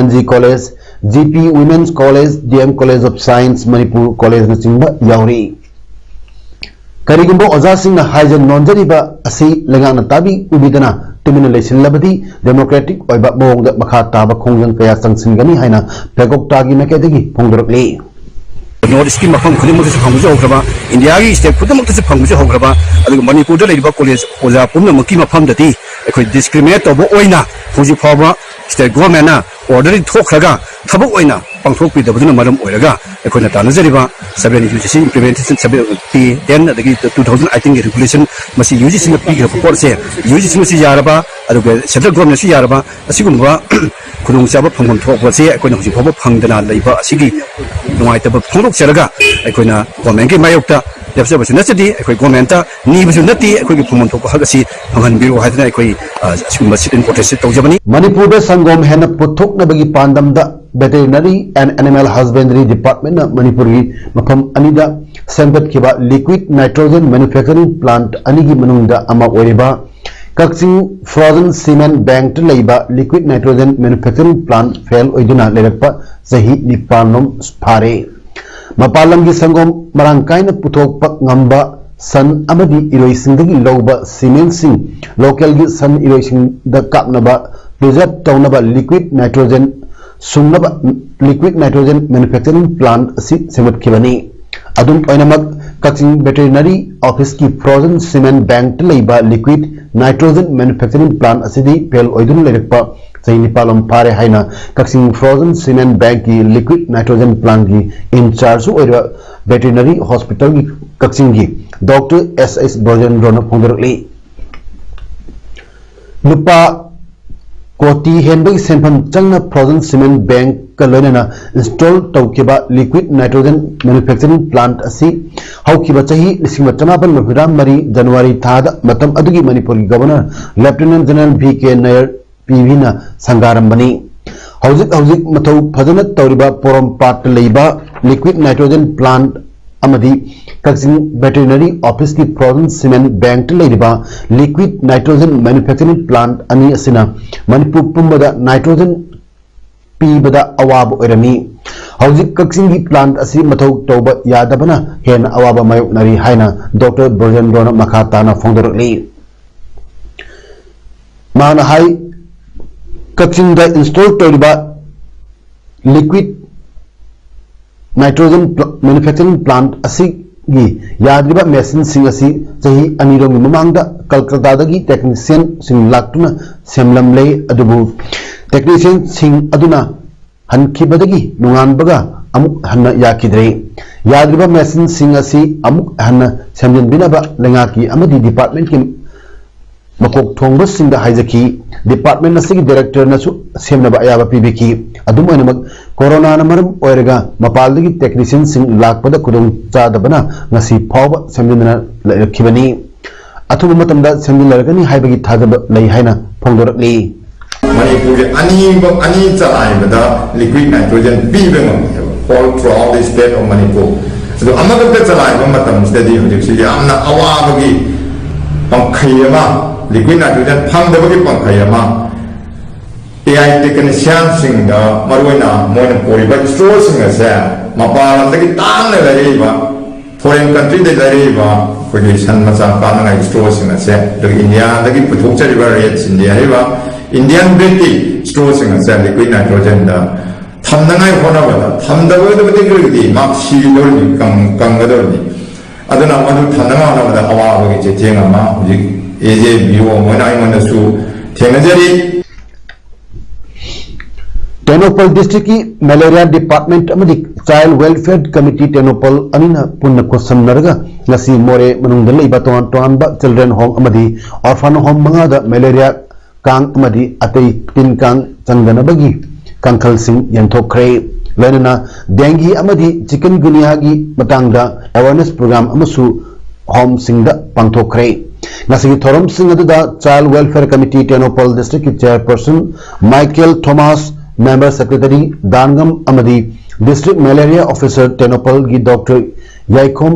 NG college, GP Women's College, DM College of Science, Manipur ꯀꯣꯂꯦꯖꯅꯆꯤꯡꯕ ꯌꯥꯎꯔꯤ꯫ ꯀꯔꯤꯒꯨꯝꯕ ꯑꯣꯖꯥꯁꯤꯡꯅ ꯍꯥꯏꯖ ꯅꯣꯟꯖꯔꯤꯕ ꯑꯁꯤ ꯂꯩꯉꯥꯛꯅ ꯇꯥꯕꯤ ꯎꯕꯤꯗꯅ ꯇꯨꯃꯤꯟꯅ ꯂꯩꯁꯤꯜꯂꯕꯗꯤ, ꯗꯦꯃꯣꯀ꯭ꯔꯦꯇꯤꯛ ꯑꯣꯏꯕ ꯃꯑꯣꯡꯗ ꯃꯈꯥ ꯇꯥꯕ ꯈꯣꯡꯖꯪ ꯀꯌꯥ ꯆꯪꯁꯤꯟꯒꯅꯤ ꯍꯥꯏꯅ ꯐꯦꯀꯣꯛꯇꯥꯒꯤ ꯃꯥꯏꯀꯩꯗꯒꯤ ꯐꯣꯡꯗꯣꯔꯛꯂꯤ꯫ ꯅꯣꯔꯠ ꯏꯁꯀꯤ ꯃꯐꯝ ꯈꯨꯗꯤꯡꯃꯛꯇꯁꯨ ꯐꯪꯕꯁꯨ ꯍꯧꯈ꯭ꯔꯕ, ꯏꯟꯗꯤꯌꯥꯒꯤ ꯁ꯭ꯇꯦꯠ ꯈꯨꯗꯤꯡꯃꯛꯇꯁꯨ ꯐꯪꯕꯁꯨ ꯍꯧꯈ꯭ꯔꯕ, ꯑꯗꯨꯒ ꯃꯅꯤꯄꯨꯔꯗ ꯂꯩꯔꯤꯕ ꯀꯣꯂꯦꯖ ꯑꯣꯖꯥ ꯄꯨꯝꯅꯃꯛꯀꯤ ꯃꯐꯝꯗꯗꯤ ꯑꯩꯈꯣꯏ ꯗꯤꯁꯀ꯭ꯔꯤꯃꯤꯅꯦꯠ ꯇꯧꯕ ꯑꯣꯏꯅ ꯍꯧꯖꯤꯛ ꯐꯥꯎꯕ ꯁ꯭ꯇꯦꯠ ꯒꯣꯔꯃꯦꯟꯅ ꯑꯣꯔꯗꯔ ꯊꯣꯛꯈ꯭ꯔꯒ ꯊꯕꯛ ꯑꯣꯏꯅ ꯄꯥꯡꯊꯣꯛꯄꯤꯗꯕꯗꯨꯅ ꯃꯔꯝ ꯑꯣꯏꯔꯒ ꯑꯩꯈꯣꯏꯅ ꯇꯥꯟꯅꯖꯔꯤꯕ seven UGC implementation seven P ten ꯑꯗꯒꯤ two thousand eighteenꯒꯤ regulation ꯃꯁꯤ UGCꯅ ꯄꯤꯈ꯭ꯔꯕ ꯄꯣꯠꯁꯦ, UGCꯅꯁꯨ ꯌꯥꯔꯕ, ꯑꯗꯨꯒ ꯁꯦꯟꯇ꯭ꯔꯦꯜ ꯒꯣꯔꯃꯦꯟꯅꯁꯨ ꯌꯥꯔꯕ, ꯑꯁꯤꯒꯨꯝꯕ ꯈꯨꯗꯣꯡꯆꯥꯕ ꯐꯪꯐꯝ ꯊꯣꯛꯄꯁꯦ ꯑꯩꯈꯣꯏꯅ ꯍꯧꯖꯤꯛ ꯐꯥꯎꯕ ꯐꯪꯗꯅ ꯂꯩꯕ ꯑꯁꯤꯒꯤ ꯅꯨꯡꯉꯥꯏꯇꯕ ꯐꯣꯡꯗꯣꯛꯆꯔꯒ ꯑꯩꯈꯣꯏꯅ ꯒꯣꯔꯃꯦꯟꯒꯤ ꯃꯥꯌꯣꯛꯇ ꯂꯦꯞꯆꯕꯁꯨ ꯅꯠꯆꯗꯦ, ꯑꯩꯈꯣꯏ ꯒꯣꯔꯃꯦꯟꯇ ꯅꯤꯕꯁꯨ ꯅꯠꯇꯦ, ꯑꯩꯈꯣꯏꯒꯤ ꯐꯪꯐꯝ ꯊꯣꯛꯄ ꯍꯛ ꯑꯁꯤ ꯐꯪꯍꯟꯕꯤꯔꯣ ꯍꯥꯏꯗꯅ ꯑꯩꯈꯣꯏ, ꯑ, ꯑꯁꯤꯒꯨꯝꯕ sit in protest ꯇꯧꯖꯕꯅꯤ꯫ ꯃꯅꯤꯄꯨꯔꯗ ꯁꯪꯒꯣꯝ ꯍꯦꯟꯅ ꯄꯨꯊꯣꯛꯅꯕꯒꯤ ꯄꯥꯟꯗꯝꯗ Veterinary and Animal Husbandry Departmentꯅ ꯃꯅꯤꯄꯨꯔꯒꯤ ꯃꯐꯝ ꯑꯅꯤꯗ ꯁꯦꯝꯒꯠꯈꯤꯕ liquid nitrogen manufacturing plant ꯑꯅꯤꯒꯤ ꯃꯅꯨꯡꯗ ꯑꯃ ꯑꯣꯏꯔꯤꯕ ꯀꯛꯆꯤꯡ Frozen Cement Bankꯇ ꯂꯩꯕ liquid nitrogen manufacturing plant fail ꯑꯣꯏꯗꯨꯅ ꯂꯩꯔꯛꯄ ꯆꯍꯤ ꯅꯤꯄꯥꯟ ꯂꯣꯝ ꯐꯥꯔꯦ꯫ ꯃꯄꯥꯟ ꯂꯝꯒꯤ ꯁꯪꯒꯣꯝ ꯃꯔꯥꯡ ꯀꯥꯏꯅ ꯄꯨꯊꯣꯛꯄ ꯉꯝꯕ ꯁꯟ ꯑꯃꯗꯤ ꯏꯔꯣꯏꯁꯤꯡꯗꯒꯤ ꯂꯧꯕ sementꯁꯤꯡ, localꯒꯤ ꯁꯟ ꯏꯔꯣꯏꯁꯤꯡꯗ ꯀꯥꯞꯅꯕ preserve ꯇꯧꯅꯕ liquid nitrogen ꯁꯨꯡꯅꯕ liquid nitrogen manufacturing plant ꯑꯁꯤ ꯁꯦꯝꯒꯠꯈꯤꯕꯅꯤ꯫ ꯑꯗꯨꯝ ꯑꯣꯏꯅꯃꯛ, ꯀꯛꯆꯤꯡ Veterinary Officeꯀꯤ Frozen Cement Bankꯇ ꯂꯩꯕ liquid nitrogen manufacturing plant ꯑꯁꯤꯗꯤ fail ꯑꯣꯏꯗꯨꯅ ꯂꯩꯔꯛꯄ ꯆꯍꯤ ꯅꯤꯄꯥꯜ ꯂꯣꯝ ꯐꯥꯔꯦ ꯍꯥꯏꯅ ꯀꯛꯆꯤꯡ Frozen Cement Bankꯀꯤ liquid nitrogen plantꯀꯤ in chargeꯁꯨ ꯑꯣꯏꯔꯤꯕ Veterinary Hospitalꯒꯤ ꯀꯛꯆꯤꯡꯒꯤ Doctor S S ꯕ꯭ꯔꯖꯦꯟꯗ꯭ꯔꯣꯅ ꯐꯣꯡꯗꯣꯔꯛꯂꯤ꯫ ꯂꯨꯄꯥ ꯀꯣꯇꯤ ꯍꯦꯟꯕꯒꯤ ꯁꯦꯟꯐꯝ ꯆꯪꯅ Frozen Cement Bankꯀ ꯂꯣꯏꯅꯅ install ꯇꯧꯈꯤꯕ liquid nitrogen manufacturing plant ꯑꯁꯤ ꯍꯧꯈꯤꯕ ꯆꯍꯤ ꯂꯤꯁꯤꯡ ꯑꯃ ꯆꯃꯥꯄꯟ ꯃꯔꯤꯐꯨꯇꯔꯥ ꯃꯔꯤ January ꯊꯥꯗ ꯃꯇꯝ ꯑꯗꯨꯒꯤ ꯃꯅꯤꯄꯨꯔꯒꯤ Governor Lieutenant General V K Nair ꯄꯤꯕꯤꯅ ꯁꯪꯒꯥꯔꯝꯕꯅꯤ꯫ ꯍꯧꯖꯤꯛ ꯍꯧꯖꯤꯛ ꯃꯊꯧ ꯐꯖꯅ ꯇꯧꯔꯤꯕ ꯄꯣꯔꯣꯝꯄꯥꯠꯇ ꯂꯩꯕ liquid nitrogen plant ꯑꯃꯗꯤ ꯀꯛꯆꯤꯡ Veterinary Officeꯀꯤ Frozen Cement Bankꯇ ꯂꯩꯔꯤꯕ liquid nitrogen manufacturing plant ꯑꯅꯤ ꯑꯁꯤꯅ ꯃꯅꯤꯄꯨꯔ ꯄꯨꯝꯕꯗ nitrogen ꯄꯤꯕꯗ ꯑꯋꯥꯕ ꯑꯣꯏꯔꯝꯃꯤ꯫ ꯍꯧꯖꯤꯛ ꯀꯛꯆꯤꯡꯒꯤ plant ꯑꯁꯤ ꯃꯊꯧ ꯇꯧꯕ ꯌꯥꯗꯕꯅ ꯍꯦꯟꯅ ꯑꯋꯥꯕ ꯃꯥꯌꯣꯛꯅꯔꯤ ꯍꯥꯏꯅ Doctor ꯕ꯭ꯔꯖꯦꯟꯗ꯭ꯔꯣꯅ ꯃꯈꯥ ꯇꯥꯅ ꯐꯣꯡꯗꯣꯔꯛꯂꯤ꯫ ꯃꯍꯥꯛꯅ ꯍꯥꯏ, ꯀꯛꯆꯤꯡꯗ install ꯇꯧꯔꯤꯕ liquid nitrogen pl-, manufacturing plant ꯑꯁꯤꯒꯤ ꯌꯥꯗ꯭ꯔꯤꯕ machineꯁꯤꯡ ꯑꯁꯤ ꯆꯍꯤ ꯑꯅꯤꯔꯣꯝꯒꯤ ꯃꯃꯥꯡꯗ ꯀꯜꯀꯇꯥꯗꯒꯤ technicianꯁꯤꯡ ꯂꯥꯛꯇꯨꯅ ꯁꯦꯝꯂꯝꯂꯦ꯫ ꯑꯗꯨꯕꯨ technicianꯁꯤꯡ ꯑꯗꯨꯅ ꯍꯟꯈꯤꯕꯗꯒꯤ ꯅꯣꯡꯉꯥꯟꯕꯒ ꯑꯃꯨꯛ ꯍꯟꯅ ꯌꯥꯈꯤꯗ꯭ꯔꯦ꯫ ꯌꯥꯗ꯭ꯔꯤꯕ machineꯁꯤꯡ ꯑꯁꯤ ꯑꯃꯨꯛ ꯍꯟꯅ ꯁꯦꯝꯖꯤꯟꯕꯤꯅꯕ ꯂꯩꯉꯥꯛꯀꯤ ꯑꯃꯗꯤ departmentꯀꯤ ꯃꯀꯣꯛ ꯊꯣꯡꯕꯁꯤꯡꯗ ꯍꯥꯏꯖꯈꯤ꯫ Department ꯑꯁꯤꯒꯤ directorꯅꯁꯨ ꯁꯦꯝꯅꯕ ꯑꯌꯥꯕ ꯄꯤꯕꯤꯈꯤ꯫ ꯑꯗꯨꯝ ꯑꯣꯏꯅꯃꯛ, ꯀꯣꯔꯣꯅꯥꯅ ꯃꯔꯝ ꯑꯣꯏꯔꯒ ꯃꯄꯥꯟꯗꯒꯤ technicianꯁꯤꯡ ꯂꯥꯛꯄꯗ ꯈꯨꯗꯣꯡ ꯆꯥꯗꯕꯅ ꯉꯁꯤ ꯐꯥꯎꯕ ꯁꯦꯝꯖꯤꯟꯗꯅ ꯂꯩꯔꯛꯈꯤꯕꯅꯤ꯫ ꯑꯊꯨꯕ ꯃꯇꯝꯗ ꯁꯦꯝꯖꯤꯜꯂꯔꯒꯅꯤ ꯍꯥꯏꯕꯒꯤ ꯊꯥꯖꯕ ꯂꯩ ꯍꯥꯏꯅ ꯐꯣꯡꯗꯣꯔꯛꯂꯤ꯫ ꯃꯅꯤꯄꯨꯔꯒꯤ ꯑꯅꯤꯃꯛ, ꯑꯅꯤ ꯆꯂꯥꯏꯕꯗ liquid nitrogen ꯄꯤꯕ ꯉꯝꯃꯦꯕ, all throughout the state of Manipur꯫ ꯑꯗꯣ ꯑꯃꯈꯛꯇ ꯆꯂꯥꯏꯕ ꯃꯇꯝꯁꯤꯗꯗꯤ ꯍꯧꯖꯤꯛꯁꯤ ꯌꯥꯝꯅ ꯑꯋꯥꯕꯒꯤ ꯄꯪꯈꯩ ꯑꯃ, liquid nitrogen ꯐꯪꯗꯕꯒꯤ ꯄꯪꯈꯩ ꯑꯃ, A I technicianꯁꯤꯡꯗ, ꯃꯔꯨꯑꯣꯏꯅ ꯃꯣꯏꯅ ꯄꯨꯔꯤꯕ straw ꯁꯤꯡ ꯑꯁꯦ ꯃꯄꯥꯟ ꯂꯝꯗꯒꯤ ꯇꯥꯡꯅ ꯂꯩꯔꯛꯏꯕ, foreign countryꯗ ꯂꯩꯔꯛꯏꯕ ꯑꯩꯈꯣꯏꯒꯤ ꯁꯟ ꯃꯆꯥ ꯀꯥꯞꯅꯉꯥꯏ straw ꯁꯤꯡ ꯑꯁꯦ, ꯑꯗꯨꯒ ꯏꯟꯗꯤꯌꯥꯗꯒꯤ ꯄꯨꯊꯣꯛꯆꯔꯤꯕ Reds India ꯍꯥꯏꯔꯤꯕ Indian breedꯀꯤ straw ꯁꯤꯡ ꯑꯁꯦ liquid nitrogenꯗ ꯊꯝꯅꯉꯥꯏ ꯍꯣꯠꯅꯕꯗ, ꯊꯝꯗꯕꯗꯕꯨꯗꯤ ꯃꯥ ꯁꯤꯗꯧꯔꯤꯅꯤ, ꯀꯪ-, ꯀꯪꯒꯗꯧꯔꯤꯅꯤ꯫ ꯑꯗꯨꯅ ꯃꯗꯨ ꯊꯝꯅꯉꯥꯏ ꯍꯣꯠꯅꯕꯗ ꯑꯋꯥꯕꯒꯤ ꯆꯩꯊꯦꯡ ꯑꯃ ꯍꯧꯖꯤꯛ A J B O ꯑꯃ ꯑꯣꯏꯅ ꯑꯩꯉꯣꯟꯗꯁꯨ ꯊꯦꯡꯅꯖꯔꯤ꯫ ꯇꯦꯡꯅꯧꯄꯜ districtꯀꯤ malaria department ꯑꯃꯗꯤ Child Welfare Committee ꯇꯦꯡꯅꯧꯄꯜ ꯑꯅꯤꯅ ꯄꯨꯟꯅ ꯈꯨꯠꯁꯝꯅꯔꯒ ꯉꯁꯤ ꯃꯣꯔꯦ ꯃꯅꯨꯡꯗ ꯂꯩꯕ ꯇꯣꯉꯥꯟ ꯇꯣꯉꯥꯟꯕ children home ꯑꯃꯗꯤ orphan home ꯃꯉꯥꯗ malaria ꯀꯥꯡ ꯑꯃꯗꯤ ꯑꯇꯩ ꯇꯤꯟ ꯀꯥꯡ ꯆꯪꯗꯅꯕꯒꯤ ꯀꯥꯡꯈꯜꯁꯤꯡ ꯌꯦꯟꯊꯣꯛꯈ꯭ꯔꯦ꯫ ꯂꯣꯏꯅꯅ dengue ꯑꯃꯗꯤ chikungunya ꯒꯤ ꯃꯇꯥꯡꯗ awareness program ꯑꯃꯁꯨ home ꯁꯤꯡꯗ ꯄꯥꯡꯊꯣꯛꯈ꯭ꯔꯦ꯫ ꯉꯁꯤꯒꯤ ꯊꯧꯔꯝꯁꯤꯡ ꯑꯗꯨꯗ Child Welfare Committee Tengnoupal district ꯀꯤ chairperson Michael Thomas, member secretary ꯗꯥꯟꯒꯝ ꯑꯃꯗꯤ district malaria officer ꯇꯦꯡꯅꯧꯄꯜꯒꯤ doctor ꯌꯥꯏꯈꯣꯝ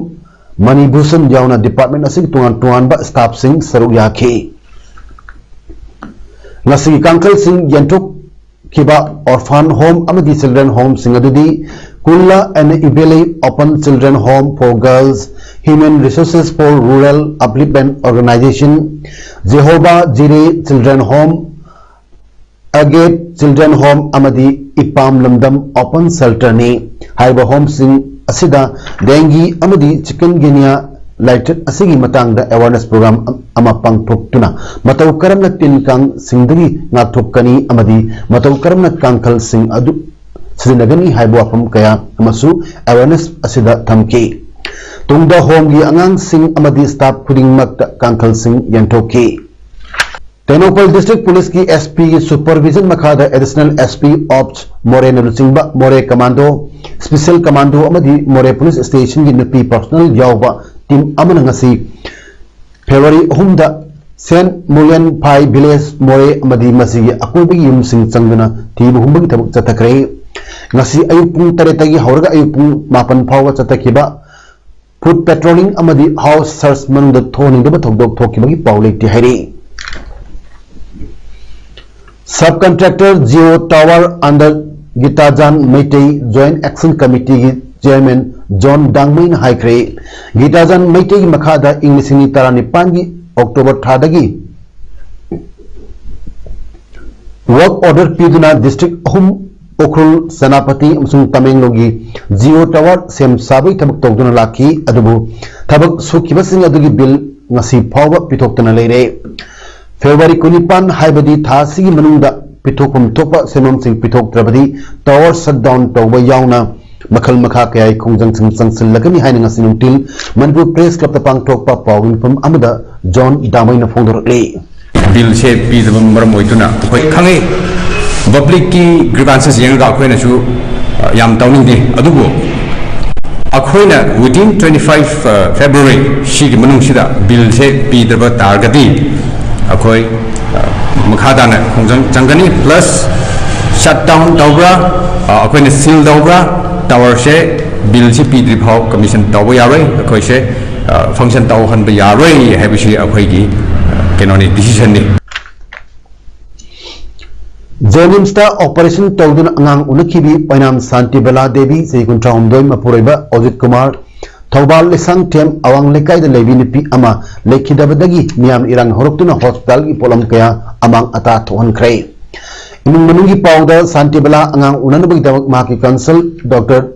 ꯃꯅꯤꯚꯨꯁꯟ ꯌꯥꯎꯅ department ꯑꯁꯤꯒꯤ ꯇꯣꯉꯥꯟ ꯇꯣꯉꯥꯟꯕ staff ꯁꯤꯡ ꯁꯔꯨꯛ ꯌꯥꯈꯤ꯫ ꯉꯁꯤꯒꯤ ꯀꯥꯡꯈꯜꯁꯤꯡ ꯌꯦꯟꯊꯣꯛꯈꯤꯕ orphan home ꯑꯃꯗꯤ children home ꯁꯤꯡ ꯑꯗꯨꯗꯤ Kulla and Ibele Open Children Home for Girls, Human Resources for Rural Upliftment Organization, Jehovah Jireh Children Home, Agate Children Home ꯑꯃꯗꯤ ꯏꯄꯥꯝ ꯂꯝꯗꯝ open shelter ꯅꯤ꯫ ꯍꯥꯏꯔꯤꯕ home ꯁꯤꯡ ꯑꯁꯤꯗ dengue ꯑꯃꯗꯤ chikungunya ꯂꯥꯏꯆꯠ ꯑꯁꯤꯒꯤ ꯃꯇꯥꯡꯗ awareness program ꯑꯃ ꯄꯥꯡꯊꯣꯛꯇꯨꯅ ꯃꯇꯧ ꯀꯔꯝꯅ ꯇꯤꯟ ꯀꯥꯡꯁꯤꯡꯗꯒꯤ ꯉꯥꯛꯊꯣꯛꯀꯅꯤ ꯑꯃꯗꯤ ꯃꯇꯧ ꯀꯔꯝꯅ ꯀꯥꯡꯈꯜꯁꯤꯡ ꯑꯗꯨ ꯁꯤꯖꯤꯟꯅꯒꯅꯤ ꯍꯥꯏꯕ ꯋꯥꯐꯝ ꯀꯌꯥ ꯑꯃꯁꯨ awareness ꯑꯁꯤꯗ ꯊꯝꯈꯤ꯫ ꯇꯨꯡꯗ home ꯒꯤ ꯑꯉꯥꯡꯁꯤꯡ ꯑꯃꯗꯤ staff ꯈꯨꯗꯤꯡꯃꯛꯇ ꯀꯥꯡꯈꯜꯁꯤꯡ ꯌꯦꯟꯊꯣꯛꯈꯤ꯫ ꯇꯦꯡꯅꯧꯄꯜ district police ꯀꯤ S P ꯒꯤ supervision ꯃꯈꯥꯗ additional S P Ops ꯃꯣꯔꯦꯅ ꯂꯨꯆꯤꯡꯕ ꯃꯣꯔꯦ commando, special commando ꯑꯃꯗꯤ ꯃꯣꯔꯦ police station ꯒꯤ ꯅꯨꯄꯤ personnel ꯌꯥꯎꯕ team ꯑꯃꯅ ꯉꯁꯤ February ꯑꯍꯨꯝꯗ Saint Mulian Phai village ꯃꯣꯔꯦ ꯑꯃꯗꯤ ꯃꯁꯤꯒꯤ ꯑꯀꯣꯏꯕꯒꯤ ꯌꯨꯝꯁꯤꯡ ꯆꯪꯗꯨꯅ ꯊꯤꯕ ꯍꯨꯝꯕꯒꯤ ꯊꯕꯛ ꯆꯠꯊꯈ꯭ꯔꯦ꯫ ꯉꯁꯤ ꯑꯌꯨꯛ ꯄꯨꯡ ꯇꯔꯦꯠꯇꯒꯤ ꯍꯧꯔꯒ ꯑꯌꯨꯛ ꯄꯨꯡ ꯃꯥꯄꯟ ꯐꯥꯎꯕ ꯆꯠꯊꯈꯤꯕ foot patrolling ꯑꯃꯗꯤ house search ꯃꯅꯨꯡꯗ ꯊꯣꯛꯍꯟꯅꯤꯡꯗꯕ ꯊꯧꯗꯣꯛ ꯊꯣꯛꯈꯤꯕꯒꯤ ꯄꯥꯎ ꯂꯩꯇꯦ ꯍꯥꯏꯔꯤ꯫ Sub contractor Jio Tower under Gitajan Meitei Joint Action Committee ꯒꯤ chairman ꯖꯣꯟ ꯗꯥꯡꯃꯩꯅ ꯍꯥꯏꯈ꯭ꯔꯦ, ꯒꯤꯇꯥꯖꯥꯟ ꯃꯩꯇꯩꯒꯤ ꯃꯈꯥꯗ ꯏꯪ ꯂꯤꯁꯤꯡ ꯑꯅꯤ ꯇꯔꯥꯅꯤꯄꯥꯟꯒꯤ October ꯊꯥꯗꯒꯤ work order ꯄꯤꯗꯨꯅ district ꯑꯍꯨꯝ, ꯎꯈ꯭ꯔꯨꯜ, ꯁꯦꯅꯥꯄꯇꯤ ꯑꯃꯁꯨꯡ ꯇꯃꯦꯡꯂꯣꯡꯒꯤ Jio Tower ꯁꯦꯝ ꯁꯥꯕꯒꯤ ꯊꯕꯛ ꯇꯧꯗꯨꯅ ꯂꯥꯛꯈꯤ꯫ ꯑꯗꯨꯕꯨ ꯊꯕꯛ ꯁꯨꯈꯤꯕꯁꯤꯡ ꯑꯗꯨꯒꯤ bill ꯉꯁꯤ ꯐꯥꯎꯕ ꯄꯤꯊꯣꯛꯇꯅ ꯂꯩꯔꯦ꯫ February ꯀꯨꯟꯅꯤꯄꯥꯟ, ꯍꯥꯏꯕꯗꯤ ꯊꯥ ꯑꯁꯤꯒꯤ ꯃꯅꯨꯡꯗ ꯄꯤꯊꯣꯛꯐꯝ ꯊꯣꯛꯄ ꯁꯦꯟꯐꯝꯁꯤꯡ ꯄꯤꯊꯣꯛꯇ꯭ꯔꯕꯗꯤ tower shutdown ꯇꯧꯕ ꯌꯥꯎꯅ ꯃꯈꯜ ꯃꯈꯥ ꯀꯌꯥꯒꯤ ꯈꯣꯡꯖꯪꯁꯤꯡ ꯆꯪꯁꯤꯜꯂꯒꯅꯤ ꯍꯥꯏꯅ ꯉꯁꯤ ꯅꯨꯡꯊꯤꯜ ꯃꯅꯤꯄꯨꯔ Press Club ꯇ ꯄꯥꯡꯊꯣꯛꯄ ꯄꯥꯎ ꯃꯤꯐꯝ ꯑꯃꯗ ꯖꯣꯟ ꯗꯥꯃꯩꯅ ꯐꯣꯡꯗꯣꯔꯛꯂꯤ꯫ ꯕꯤꯜꯁꯦ ꯄꯤꯗꯕ ꯃꯔꯝ ꯑꯣꯏꯗꯨꯅ ꯑꯩꯈꯣꯏ ꯈꯪꯉꯤ, ꯄꯕ꯭ꯂꯤꯛꯀꯤ ꯒ꯭ꯔꯤꯚꯥꯟꯁꯦꯁ ꯌꯦꯡꯉꯒ ꯑꯩꯈꯣꯏꯅꯁꯨ ꯑ, ꯌꯥꯝ ꯇꯧꯅꯤꯡꯗꯦ꯫ ꯑꯗꯨꯕꯨ ꯑꯩꯈꯣꯏꯅ within twenty five February ꯁꯤꯒꯤ ꯃꯅꯨꯡꯁꯤꯗ ꯕꯤꯜꯁꯦ ꯄꯤꯗꯕ ꯇꯥꯔꯒꯗꯤ ꯑꯩꯈꯣꯏ ꯑ, ꯃꯈꯥ ꯇꯥꯅ ꯈꯣꯡꯖꯪ ꯆꯪꯒꯅꯤ꯫ ꯄ꯭ꯂꯁ ꯁꯠ ꯗꯥꯎꯟ ꯇꯧꯕ꯭ꯔꯥ, ꯑ, ꯑꯩꯈꯣꯏꯅ ꯁꯤꯜ ꯇꯧꯕ꯭ꯔꯥ, ꯇꯥꯋꯔꯁꯦ ꯕꯤꯜꯁꯦ ꯄꯤꯗ꯭ꯔꯤ ꯐꯥꯎ ꯀꯃꯤꯁꯟ ꯇꯧꯕ ꯌꯥꯔꯣꯏ, ꯑꯩꯈꯣꯏꯁꯦ ꯐꯪꯁꯟ ꯇꯧꯍꯟꯕ ꯌꯥꯔꯣꯏ ꯍꯥꯏꯕꯁꯤ ꯑꯩꯈꯣꯏꯒꯤ ꯑ, ꯀꯩꯅꯣꯅꯤ, ꯗꯤꯁꯤꯖꯟꯅꯤ꯫ ꯖꯦꯅꯤꯝꯁꯇ ꯑꯣꯄꯔꯦꯁꯟ ꯇꯧꯗꯨꯅ ꯑꯉꯥꯡ ꯎꯅꯈꯤꯕꯤ ꯑꯣꯏꯅꯥꯝ ꯁꯥꯟꯇꯤꯕꯂꯥ ꯗꯦꯕꯤ, ꯆꯍꯤ ꯀꯨꯟꯊ꯭ꯔꯥ ꯍꯨꯝꯗꯣꯏ, ꯃꯄꯨꯔꯣꯏꯕ ꯑꯣꯖꯤꯠ ꯀꯨꯃꯥꯔ, ꯊꯧꯕꯥꯜ ꯂꯩꯁꯥꯡꯊꯦꯝ ꯑꯋꯥꯡ ꯂꯩꯀꯥꯏꯗ ꯂꯩꯕꯤ ꯅꯨꯄꯤ ꯑꯃ ꯂꯩꯈꯤꯗꯕꯗꯒꯤ ꯃꯤꯌꯥꯝ ꯏꯔꯥꯡ ꯍꯧꯔꯛꯇꯨꯅ ꯍꯣꯁꯄꯤꯇꯥꯜꯒꯤ ꯄꯣꯠꯂꯝ ꯀꯌꯥ ꯑꯃꯥꯡ ꯑꯇꯥ ꯊꯣꯛꯍꯟꯈ꯭ꯔꯦ꯫ ꯏꯃꯨꯡ ꯃꯅꯨꯡꯒꯤ ꯄꯥꯎꯗ ꯁꯥꯟꯇꯤꯕꯂꯥ ꯑꯉꯥꯡ ꯎꯅꯅꯕꯒꯤꯗꯃꯛ ꯃꯍꯥꯛꯀꯤ ꯀꯟꯁꯜ ꯗꯣꯛꯇꯔ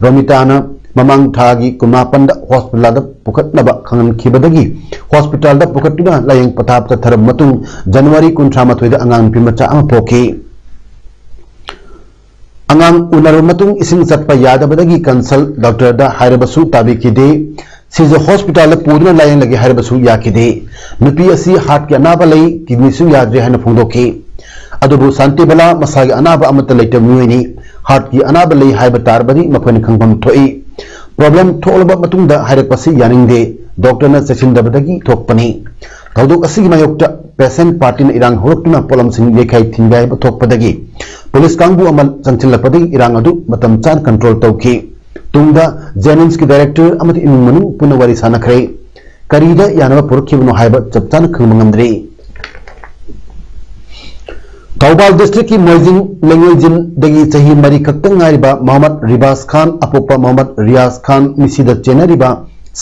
ꯔꯣꯃꯤꯇꯥꯅ ꯃꯃꯥꯡ ꯊꯥꯒꯤ ꯀꯨꯟꯃꯥꯄꯟꯗ ꯍꯣꯁꯄꯤꯇꯥꯜꯗ ꯄꯨꯈꯠꯅꯕ ꯈꯪꯍꯟꯈꯤꯕꯗꯒꯤ ꯍꯣꯁꯄꯤꯇꯥꯜꯗ ꯄꯨꯈꯠꯇꯨꯅ ꯂꯥꯌꯦꯡ ꯄꯊꯥꯞ ꯆꯠꯊꯔꯕ ꯃꯇꯨꯡ ꯖꯅꯋꯥꯔꯤ ꯀꯨꯟꯊ꯭ꯔꯥ ꯃꯥꯊꯣꯏꯗ ꯑꯉꯥꯡ ꯅꯨꯄꯤ ꯃꯆꯥ ꯑꯃ ꯄꯣꯛꯈꯤ꯫ ꯑꯉꯥꯡ ꯎꯅꯔꯕ ꯃꯇꯨꯡ ꯏꯁꯤꯡ ꯆꯠꯄ ꯌꯥꯗꯕꯗꯒꯤ ꯀꯟꯁꯜ ꯗꯣꯛꯇꯔꯗ ꯍꯥꯏꯔꯕꯁꯨ ꯇꯥꯕꯤꯈꯤꯗꯦ꯫ ꯁꯤꯖ ꯍꯣꯁꯄꯤꯇꯥꯜꯗ ꯄꯨꯗꯨꯅ ꯂꯥꯌꯦꯡꯂꯒꯦ ꯍꯥꯏꯔꯕꯁꯨ ꯌꯥꯈꯤꯗꯦ꯫ ꯅꯨꯄꯤ ꯑꯁꯤ ꯍꯥꯔꯠꯀꯤ ꯑꯅꯥꯕ ꯂꯩ, ꯀꯤꯗꯅꯤꯁꯨ ꯌꯥꯗ꯭ꯔꯦ ꯍꯥꯏꯅ ꯐꯣꯡꯗꯣꯛꯈꯤ꯫ ꯑꯗꯨꯕꯨ ꯁꯥꯟꯇꯤꯕꯂꯥ ꯃꯁꯥꯒꯤ ꯑꯅꯥꯕ ꯑꯃꯠꯇ ꯂꯩꯇꯕ ꯃꯤꯑꯣꯏꯅꯤ꯫ ꯍꯥꯔꯠꯀꯤ ꯑꯅꯥꯕ ꯂꯩ ꯍꯥꯏꯕ ꯇꯥꯔꯕꯗꯤ ꯃꯈꯣꯏꯅ ꯈꯪꯐꯝ ꯊꯣꯛꯏ꯫ ꯄ꯭ꯔꯣꯕ꯭ꯂꯦꯝ ꯊꯣꯛꯂꯕ ꯃꯇꯨꯡꯗ ꯍꯥꯏꯔꯛꯄꯁꯤ ꯌꯥꯅꯤꯡꯗꯦ꯫ ꯗꯣꯛꯇꯔꯅ ꯆꯦꯛꯁꯤꯟꯗꯕꯗꯒꯤ ꯊꯣꯛꯄꯅꯤ꯫ ꯊꯧꯗꯣꯛ ꯑꯁꯤꯒꯤ ꯃꯥꯌꯣꯛꯇ ꯄꯦꯁꯦꯟ ꯄꯥꯔꯇꯤꯅ ꯏꯔꯥꯡ ꯍꯧꯔꯛꯇꯨꯅ ꯄꯣꯠꯂꯝꯁꯤꯡ ꯌꯩꯈꯥꯏ ꯊꯤꯟꯒꯥꯏꯕ ꯊꯣꯛꯄꯗꯒꯤ ꯄꯨꯂꯤꯁ ꯀꯥꯡꯕꯨ ꯑꯃ ꯆꯪꯁꯤꯜꯂꯛꯄꯗꯒꯤ ꯏꯔꯥꯡ ꯑꯗꯨ ꯃꯇꯝ ꯆꯥꯅ ꯀꯟꯇ꯭ꯔꯣꯜ ꯇꯧꯈꯤ꯫ ꯇꯨꯡꯗ ꯖꯦꯅꯤꯝꯁꯀꯤ ꯗꯥꯏꯔꯦꯛꯇꯔ ꯑꯃꯗꯤ ꯏꯃꯨꯡ ꯃꯅꯨꯡ ꯄꯨꯟꯅ ꯋꯥꯔꯤ ꯁꯥꯟꯅꯈ꯭ꯔꯦ꯫ ꯀꯔꯤꯗ ꯌꯥꯅꯕ ꯄꯨꯔꯛꯈꯤꯕꯅꯣ ꯍꯥꯏꯕ ꯆꯞ ꯆꯥꯅ ꯈꯪꯕ ꯉꯝꯗ꯭ꯔꯤ꯫ ꯊꯧꯕꯥꯜ ꯗꯤꯁꯇ꯭ꯔꯤꯛꯀꯤ ꯃꯣꯏꯖꯤꯡ ꯂꯩꯉꯣꯏꯖꯤꯟꯗꯒꯤ ꯆꯍꯤ ꯃꯔꯤ ꯈꯛꯇ ꯉꯥꯏꯔꯤꯕ ꯃꯣꯍꯝꯃꯗ ꯔꯤꯕꯥꯁ ꯈꯥꯟ, ꯑꯄꯣꯛꯄ ꯃꯣꯍꯝꯃꯗ ꯔꯤꯌꯥꯁ ꯈꯥꯟ, ꯃꯤꯁꯤꯗ ꯆꯦꯟꯅꯔꯤꯕ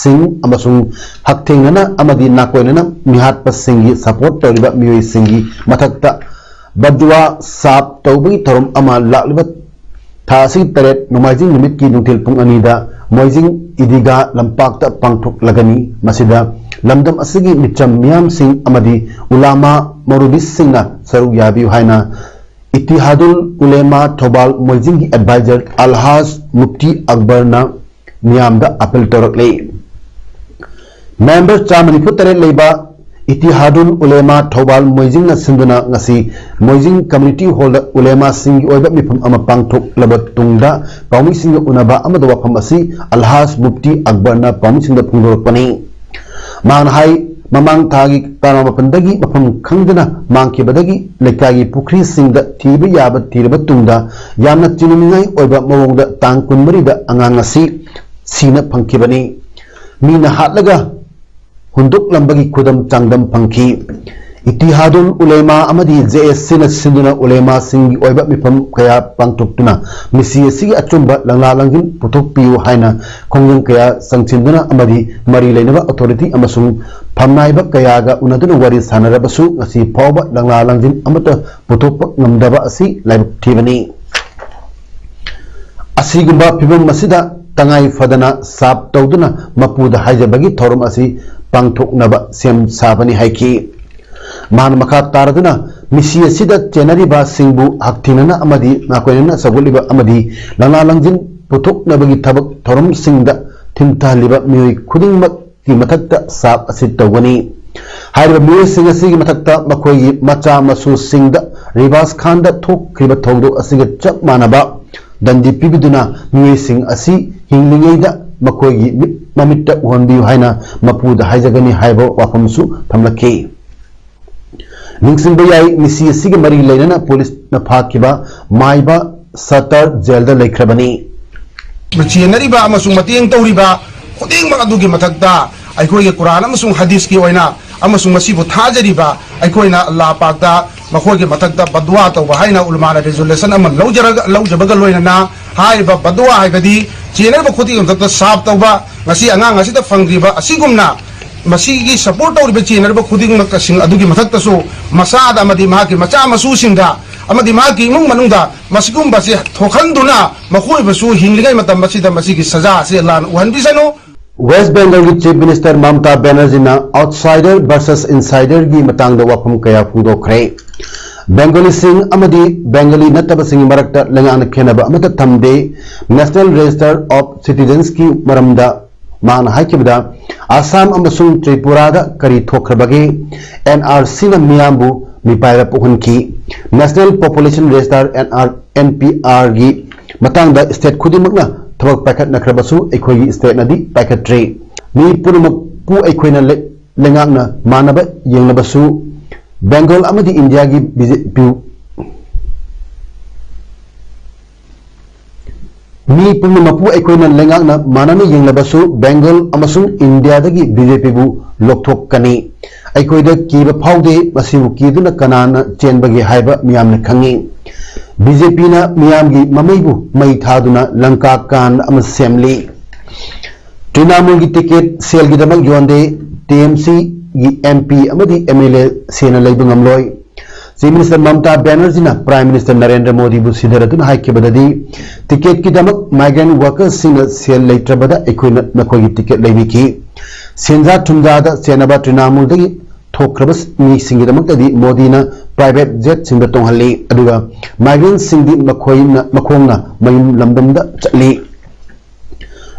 ꯁꯤꯡ ꯑꯃꯁꯨꯡ ꯍꯛꯊꯦꯡꯅꯅ ꯑꯃꯗꯤ ꯅꯥꯀꯣꯏꯅꯅ ꯃꯤꯍꯥꯠꯄꯁꯤꯡꯒꯤ ꯁꯄꯣꯔꯠ ꯇꯧꯔꯤꯕ ꯃꯤꯑꯣꯏꯁꯤꯡꯒꯤ ꯃꯊꯛꯇ ꯕꯗꯨꯋꯥ ꯁꯥꯞ ꯇꯧꯕꯒꯤ ꯊꯧꯔꯝ ꯑꯃ ꯂꯥꯛꯂꯤꯕ ꯊꯥ ꯑꯁꯤꯒꯤ ꯇꯔꯦꯠ, ꯅꯣꯡꯃꯥꯏꯖꯤꯡ ꯅꯨꯃꯤꯠꯀꯤ ꯅꯨꯡꯊꯤꯜ ꯄꯨꯡ ꯑꯅꯤꯗ ꯃꯣꯏꯖꯤꯡ ꯏꯗꯤꯒꯥ ꯂꯝꯄꯥꯛꯇ ꯄꯥꯡꯊꯣꯛꯂꯒꯅꯤ꯫ ꯃꯁꯤꯗ ꯂꯝꯗꯝ ꯑꯁꯤꯒꯤ ꯃꯤꯆꯝ ꯃꯤꯌꯥꯝꯁꯤꯡ ꯑꯃꯗꯤ ꯎꯂꯥꯃꯥ ꯃꯧꯔꯨꯕꯤꯁꯤꯡꯅ ꯁꯔꯨꯛ ꯌꯥꯕꯤꯌꯨ ꯍꯥꯏꯅ ꯏꯇꯤꯍꯥꯗꯨꯜ ꯎꯂꯦꯃꯥ ꯊꯧꯕꯥꯜ ꯃꯣꯏꯖꯤꯡꯒꯤ ꯑꯦꯗꯚꯥꯏꯖꯔ ꯑꯜꯍꯥꯖ ꯃꯨꯐꯇꯤ ꯑꯛꯕꯔꯅ ꯃꯤꯌꯥꯝꯗ ꯑꯄꯤꯜ ꯇꯧꯔꯛꯂꯤ꯫ ꯃꯦꯝꯕꯔ ꯆꯥꯝꯃ ꯅꯤꯐꯨ ꯇꯔꯦꯠ ꯂꯩꯕ ꯏꯇꯤꯍꯥꯗꯨꯜ ꯎꯂꯦꯃꯥ ꯊꯧꯕꯥꯜ ꯃꯣꯏꯖꯤꯡꯅ ꯁꯤꯟꯗꯨꯅ ꯉꯁꯤ ꯃꯣꯏꯖꯤꯡ ꯀꯝꯃ꯭ꯌꯨꯅꯤꯇꯤ ꯍꯣꯜꯗ ꯎꯂꯦꯃꯥꯁꯤꯡꯒꯤ ꯑꯣꯏꯕ ꯃꯤꯐꯝ ꯑꯃ ꯄꯥꯡꯊꯣꯛꯂꯕ ꯇꯨꯡꯗ ꯄꯥꯎꯃꯤꯁꯤꯡꯒ ꯎꯅꯕ ꯑꯃꯗ ꯋꯥꯐꯝ ꯑꯁꯤ ꯑꯜꯍꯥꯖ ꯃꯨꯐꯇꯤ ꯑꯛꯕꯔꯅ ꯄꯥꯎꯃꯤꯁꯤꯡꯗ ꯐꯣꯡꯗꯣꯔꯛꯄꯅꯤ꯫ ꯃꯍꯥꯛꯅ ꯍꯥꯏ, ꯃꯃꯥꯡ ꯊꯥꯒꯤ ꯇꯔꯥꯃꯥꯄꯟꯗꯒꯤ ꯃꯐꯝ ꯈꯪꯗꯅ ꯃꯥꯡꯈꯤꯕꯗꯒꯤ ꯂꯩꯀꯥꯏꯒꯤ ꯄꯨꯈ꯭ꯔꯤꯁꯤꯡꯗ ꯊꯤꯕ ꯌꯥꯕ ꯊꯤꯔꯕ ꯇꯨꯡꯗ ꯌꯥꯝꯅ ꯆꯤꯡꯅꯅꯤꯡꯉꯥꯏ ꯑꯣꯏꯕ ꯃꯑꯣꯡꯗ ꯇꯥꯡ ꯀꯨꯟꯃꯔꯤꯗ ꯑꯉꯥꯡ ꯑꯁꯤ ꯁꯤꯅ ꯐꯪꯈꯤꯕꯅꯤ꯫ ꯃꯤꯅ ꯍꯥꯠꯂꯒ ꯍꯨꯟꯗꯣꯛꯂꯝꯕꯒꯤ ꯈꯨꯗꯝ ꯆꯥꯡꯗꯝ ꯐꯪꯈꯤ꯫ ꯏꯇꯤꯍꯥꯗꯨꯜ ꯎꯂꯦꯃꯥ ꯑꯃꯗꯤ ꯖꯦ ꯑꯦꯁ ꯁꯤꯅ ꯁꯤꯟꯗꯨꯅ ꯎꯂꯦꯃꯥꯁꯤꯡꯒꯤ ꯑꯣꯏꯕ ꯃꯤꯐꯝ ꯀꯌꯥ ꯄꯥꯡꯊꯣꯛꯇꯨꯅ ꯃꯤꯁꯤ ꯑꯁꯤꯒꯤ ꯑꯆꯨꯝꯕ ꯂꯪꯂꯥ ꯂꯪꯖꯤꯟ ꯄꯨꯊꯣꯛꯄꯤꯌꯨ ꯍꯥꯏꯅ ꯈꯣꯡꯖꯪ ꯀꯌꯥ ꯆꯪꯁꯤꯟꯗꯨꯅ ꯑꯃꯗꯤ ꯃꯔꯤ ꯂꯩꯅꯕ ꯑꯣꯊꯣꯔꯤꯇꯤ ꯑꯃꯁꯨꯡ ꯐꯝꯅꯥꯏꯕ ꯀꯌꯥꯒ ꯎꯅꯗꯨꯅ ꯋꯥꯔꯤ ꯁꯥꯟꯅꯔꯕꯁꯨ ꯉꯁꯤ ꯐꯥꯎꯕ ꯂꯪꯂꯥ ꯂꯪꯖꯤꯟ ꯑꯃꯠꯇ ꯄꯨꯊꯣꯛꯄ ꯉꯝꯗꯕ ꯑꯁꯤ ꯂꯥꯏꯕꯛ ꯊꯤꯕꯅꯤ꯫ ꯑꯁꯤꯒꯨꯝꯕ ꯐꯤꯚꯝ ꯑꯁꯤꯗ ꯇꯉꯥꯏ ꯐꯗꯅ ꯁꯥꯞ ꯇꯧꯗꯨꯅ ꯃꯄꯨꯗ ꯍꯥꯏꯖꯕꯒꯤ ꯊꯧꯔꯝ ꯑꯁꯤ ꯄꯥꯡꯊꯣꯛꯅꯕ ꯁꯦꯝ ꯁꯥꯕꯅꯤ ꯍꯥꯏꯈꯤ꯫ ꯃꯍꯥꯛꯅ ꯃꯈꯥ ꯇꯥꯔꯗꯨꯅ ꯃꯤꯁꯤ ꯑꯁꯤꯗ ꯆꯦꯟꯅꯔꯤꯕꯁꯤꯡꯕꯨ ꯍꯛꯊꯦꯡꯅꯅ ꯑꯃꯗꯤ ꯅꯥꯀꯣꯏꯅꯅ ꯁꯧꯒꯠꯂꯤꯕ ꯑꯃꯗꯤ ꯂꯪꯂꯥ ꯂꯪꯖꯤꯟ ꯄꯨꯊꯣꯛꯅꯕꯒꯤ ꯊꯕꯛ ꯊꯧꯔꯝꯁꯤꯡꯗ ꯊꯤꯟꯊꯍꯜꯂꯤꯕ ꯃꯤꯑꯣꯏ ꯈꯨꯗꯤꯡꯃꯛ ꯀꯤ ꯃꯊꯛꯇ ꯁꯥꯞ ꯑꯁꯤ ꯇꯧꯒꯅꯤ꯫ ꯍꯥꯏꯔꯤꯕ ꯃꯤꯑꯣꯏꯁꯤꯡ ꯑꯁꯤꯒꯤ ꯃꯊꯛꯇ ꯃꯈꯣꯏꯒꯤ ꯃꯆꯥ ꯃꯁꯨꯁꯤꯡꯗ ꯔꯤꯕꯥꯁ ꯈꯥꯟꯗ ꯊꯣꯛꯈ꯭ꯔꯤꯕ ꯊꯧꯗꯣꯛ ꯑꯁꯤꯒ ꯆꯞ ꯃꯥꯟꯅꯕ ꯗꯟꯗꯤ ꯄꯤꯕꯤꯗꯨꯅ ꯃꯤꯑꯣꯏꯁꯤꯡ ꯑꯁꯤ ꯍꯤꯡꯂꯤꯉꯩꯗ ꯃꯈꯣꯏꯒꯤ ꯃꯤꯠ ꯃꯃꯤꯠꯇ ꯎꯍꯟꯕꯤꯌꯨ ꯍꯥꯏꯅ ꯃꯄꯨꯗ ꯍꯥꯏꯖꯒꯅꯤ ꯍꯥꯏꯕ ꯋꯥꯐꯝꯁꯨ ꯊꯝꯂꯛꯈꯤ꯫ ꯅꯤꯡꯁꯤꯡꯕ ꯌꯥꯏ, ꯃꯤꯁꯤ ꯑꯁꯤꯒ ꯃꯔꯤ ꯂꯩꯅꯅ ꯄꯨꯂꯤꯁꯅ ꯐꯥꯈꯤꯕ ꯃꯥꯏꯕ ꯁꯇꯔ ꯖꯦꯜꯗ ꯂꯩꯈ꯭ꯔꯕꯅꯤ꯫ ꯆꯦꯟꯅꯔꯤꯕ ꯑꯃꯁꯨꯡ ꯃꯇꯦꯡ ꯇꯧꯔꯤꯕ ꯈꯨꯗꯤꯡꯃꯛ ꯑꯗꯨꯒꯤ ꯃꯊꯛꯇ ꯑꯩꯈꯣꯏꯒꯤ ꯀꯨꯔꯥꯟ ꯑꯃꯁꯨꯡ ꯍꯗꯤꯁꯀꯤ ꯑꯣꯏꯅ ꯑꯃꯁꯨꯡ ꯃꯁꯤꯕꯨ ꯊꯥꯖꯔꯤꯕ ꯑꯩꯈꯣꯏꯅ ꯑꯜꯂꯥꯍ ꯄꯥꯛꯇ ꯃꯈꯣꯏꯒꯤ ꯃꯊꯛꯇ ꯕꯗꯋꯥ ꯇꯧꯕ ꯍꯥꯏꯅ ꯎꯂꯃꯥꯅ ꯔꯦꯖꯨꯂꯦꯁꯟ ꯑꯃ ꯂꯧꯖꯔꯒ ꯂꯧꯖꯕꯒ ꯂꯣꯏꯅꯅ ꯍꯥꯏꯔꯤꯕ ꯕꯗꯋꯥ ꯍꯥꯏꯕꯗꯤ ꯆꯦꯟꯅꯔꯤꯕ ꯈꯨꯗꯤꯡꯒꯤ ꯃꯊꯛꯇ ꯁꯥꯞ ꯇꯧꯕ, ꯉꯁꯤ ꯑꯉꯥꯡ ꯑꯁꯤꯗ ꯐꯪꯗ꯭ꯔꯤꯕ ꯑꯁꯤꯒꯨꯝꯅ ꯃꯁꯤꯒꯤ ꯁꯄꯣꯔꯠ ꯇꯧꯔꯤꯕ ꯆꯦꯟꯅꯔꯤꯕ ꯈꯨꯗꯤꯡꯃꯛꯁꯤꯡ ꯑꯗꯨꯒꯤ ꯃꯊꯛꯇꯁꯨ ꯃꯆꯥꯗ ꯑꯃꯗꯤ ꯃꯍꯥꯛꯀꯤ ꯃꯆꯥ ꯃꯁꯨꯁꯤꯡꯗ ꯑꯃꯗꯤ ꯃꯍꯥꯛꯀꯤ ꯏꯃꯨꯡ ꯃꯅꯨꯡꯗ ꯃꯁꯤꯒꯨꯝꯕꯁꯤ ꯊꯣꯛꯍꯟꯗꯨꯅ ꯃꯈꯣꯏꯕꯨꯁꯨ ꯍꯤꯡꯂꯤꯉꯩ ꯃꯇꯝ ꯑꯁꯤꯗ ꯃꯁꯤꯒꯤ ꯁꯖꯥ ꯑꯁꯤ ꯑꯜꯂꯥꯍꯅ ꯎꯍꯟꯕꯤꯁꯅꯨ꯫ ꯋꯦꯁ꯭ꯠ ꯕꯦꯡꯒꯜꯒꯤ ꯆꯤꯐ ꯃꯤꯅꯤꯁꯇꯔ ꯃꯃꯇꯥ ꯕꯦꯅꯔꯖꯤꯅ ꯑꯥꯎꯠꯁꯥꯏꯗꯔ ꯚꯔꯁꯦꯁ ꯏꯟꯁꯥꯏꯗꯔꯒꯤ ꯃꯇꯥꯡꯗ ꯋꯥꯐꯝ ꯀꯌꯥ ꯐꯣꯡꯗꯣꯛꯈ꯭ꯔꯦ꯫ ꯕꯦꯡꯒꯣꯂꯤꯁꯤꯡ ꯑꯃꯗꯤ ꯕꯦꯡꯒꯣꯂꯤ ꯅꯠꯇꯕꯁꯤꯡꯒꯤ ꯃꯔꯛꯇ ꯂꯩꯉꯥꯛꯅ ꯈꯦꯟꯅꯕ ꯑꯃꯠꯇ ꯊꯝꯗꯦ꯫ National Register of Citizensꯀꯤ ꯃꯔꯝꯗ ꯃꯍꯥꯛꯅ ꯍꯥꯏꯈꯤꯕꯗ, ꯑꯁꯥꯝ ꯑꯃꯁꯨꯡ ꯇ꯭ꯔꯤꯄꯨꯔꯥꯗ ꯀꯔꯤ ꯊꯣꯛꯈ꯭ꯔꯕꯒꯦ? ꯑꯦꯟ ꯑꯥꯔ ꯁꯤꯅ ꯃꯤꯌꯥꯝꯕꯨ ꯃꯤꯄꯥꯏꯕ ꯄꯣꯛꯍꯟꯈꯤ꯫ National Population Register, N R, N P ꯑꯥꯔꯒꯤ ꯃꯇꯥꯡꯗ state ꯈꯨꯗꯤꯡꯃꯛꯅ ꯊꯕꯛ ꯄꯥꯏꯈꯠꯅꯈ꯭ꯔꯕꯁꯨ ꯑꯩꯈꯣꯏꯒꯤ stateꯅꯗꯤ ꯄꯥꯏꯈꯠꯇ꯭ꯔꯤ꯫ ꯃꯤ ꯄꯨꯝꯅꯃꯛꯄꯨ ꯑꯩꯈꯣꯏꯅ ꯂꯩ-, ꯂꯩꯉꯥꯛꯅ ꯃꯥꯟꯅꯕ ꯌꯦꯡꯂꯕꯁꯨ ꯕꯦꯡꯒꯣꯜ ꯑꯃꯗꯤ ꯏꯟꯗꯤꯌꯥꯒꯤ ꯕꯤ ꯖꯦ ꯄꯤ ꯃꯤ ꯄꯨꯝꯅꯃꯛꯄꯨ ꯑꯩꯈꯣꯏꯅ ꯂꯩꯉꯥꯛꯅ ꯃꯥꯟꯅꯅ ꯌꯦꯡꯂꯕꯁꯨ ꯕꯦꯡꯒꯣꯜ ꯑꯃꯁꯨꯡ ꯏꯟꯗꯤꯌꯥꯗꯒꯤ ꯕꯤ ꯖꯦ ꯄꯤꯕꯨ ꯂꯧꯊꯣꯛꯀꯅꯤ꯫ ꯑꯩꯈꯣꯏꯗ ꯀꯤꯕ ꯐꯥꯎꯗꯦ, ꯃꯁꯤꯕꯨ ꯀꯤꯗꯨꯅ ꯀꯅꯥꯅ ꯆꯦꯟꯕꯒꯦ ꯍꯥꯏꯕ ꯃꯤꯌꯥꯝꯅ ꯈꯪꯉꯤ꯫ ꯕꯤ ꯖꯦ ꯄꯤꯅ ꯃꯤꯌꯥꯝꯒꯤ ꯃꯃꯩꯕꯨ ꯃꯩ ꯊꯥꯗꯨꯅ ꯂꯪꯀꯥ ꯀꯥꯟ ꯑꯃ ꯁꯦꯝꯂꯤ꯫ ꯇ꯭ꯔꯤꯅꯥꯃꯨꯜꯒꯤ ꯇꯤꯀꯦꯠ ꯁꯦꯜꯒꯤꯗꯃꯛ ꯌꯣꯟꯗꯦ, ꯇꯤ ꯑꯦꯝ ꯁꯤꯒꯤ ꯑꯦꯝ ꯄꯤ ꯑꯃꯗꯤ ꯑꯦꯝ ꯑꯦꯜ ꯑꯦ ꯁꯦꯜꯅ ꯂꯩꯕ ꯉꯝꯂꯣꯏ꯫ Chief Minister ꯃꯃꯇꯥ ꯕꯦꯅꯔꯖꯤꯅ Prime Minister Narendra ꯃꯣꯗꯤꯕꯨ ꯁꯤꯙꯔꯗꯨꯅ ꯍꯥꯏꯈꯤꯕꯗꯗꯤ, ꯇꯤꯀꯦꯠꯀꯤꯗꯃꯛ migrant workersꯁꯤꯡꯅ ꯁꯦꯜ ꯂꯩꯇ꯭ꯔꯕꯗ ꯑꯩꯈꯣꯏꯅ ꯅꯈꯣꯏꯒꯤ ꯇꯤꯀꯦꯠ ꯂꯩꯕꯤꯈꯤ꯫ ꯁꯦꯟꯖꯥ ꯊꯨꯝꯖꯥꯗ ꯆꯦꯟꯅꯕ ꯇ꯭ꯔꯤꯅꯥꯃꯨꯜꯗꯒꯤ ꯊꯣꯛꯈ꯭ꯔꯕ ꯃꯤꯁꯤꯡꯒꯤꯗꯃꯛꯇꯗꯤ ꯃꯣꯗꯤꯅ private jetꯁꯤꯡꯗ ꯇꯣꯡꯍꯜꯂꯤ, ꯑꯗꯨꯒ migrantꯁꯤꯡꯗꯤ ꯃꯈꯣꯏꯅ, ꯃꯈꯣꯡꯅ ꯃꯌꯨꯝ ꯂꯝꯗꯝꯗ ꯆꯠꯂꯤ꯫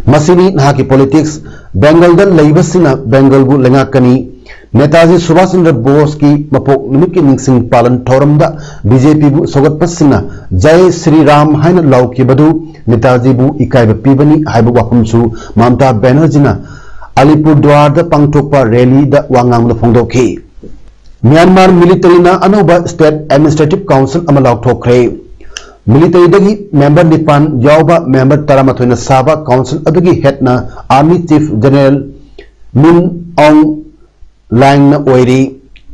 ꯃꯁꯤꯅꯤ ꯅꯍꯥꯛꯀꯤ politics꯫ ꯕꯦꯡꯒꯜꯗ ꯂꯩꯕꯁꯤꯡꯅ ꯕꯦꯡꯒꯜꯕꯨ ꯂꯩꯉꯥꯛꯀꯅꯤ꯫ ꯅꯦꯇꯥꯖꯤ ꯁꯨꯚꯥꯁ ꯆꯟꯗ꯭ꯔ ꯕꯣꯁꯀꯤ ꯃꯄꯣꯛ ꯅꯨꯃꯤꯠꯀꯤ ꯅꯤꯡꯁꯤꯡ ꯄꯥꯂꯟ ꯊꯧꯔꯝꯗ ꯕꯤ ꯖꯦ ꯄꯤꯕꯨ ꯁꯧꯒꯠꯄꯁꯤꯡꯅ "ꯖꯥꯏ ꯁ꯭ꯔꯤ ꯔꯥꯝ" ꯍꯥꯏꯅ ꯂꯥꯎꯈꯤꯕꯗꯨ ꯅꯦꯇꯥꯖꯤꯕꯨ ꯏꯀꯥꯏꯕ ꯄꯤꯕꯅꯤ ꯍꯥꯏꯕ ꯋꯥꯐꯝꯁꯨ ꯃꯃꯇꯥ ꯕꯦꯅꯔꯖꯤꯅ ꯑꯂꯤꯄꯨꯔꯗꯨꯋꯥꯔꯗ ꯄꯥꯡꯊꯣꯛꯄ rallyꯗ ꯋꯥ ꯉꯥꯡꯕꯗ ꯐꯣꯡꯗꯣꯛꯈꯤ꯫ ꯃ꯭ꯌꯥꯟꯃꯥꯔ militaryꯅ ꯑꯅꯧꯕ state administrative council ꯑꯃ ꯂꯥꯎꯊꯣꯛꯈ꯭ꯔꯦ꯫ Militaryꯗꯒꯤ member ꯅꯤꯄꯥꯟ ꯌꯥꯎꯕ member ꯇꯔꯥꯃꯥꯊꯣꯏꯅ ꯁꯥꯕ council ꯑꯗꯨꯒꯤ headꯅ Army Chief General ꯃꯤꯟ ꯑꯣꯡ ꯂꯥꯏꯡꯅ ꯑꯣꯏꯔꯤ꯫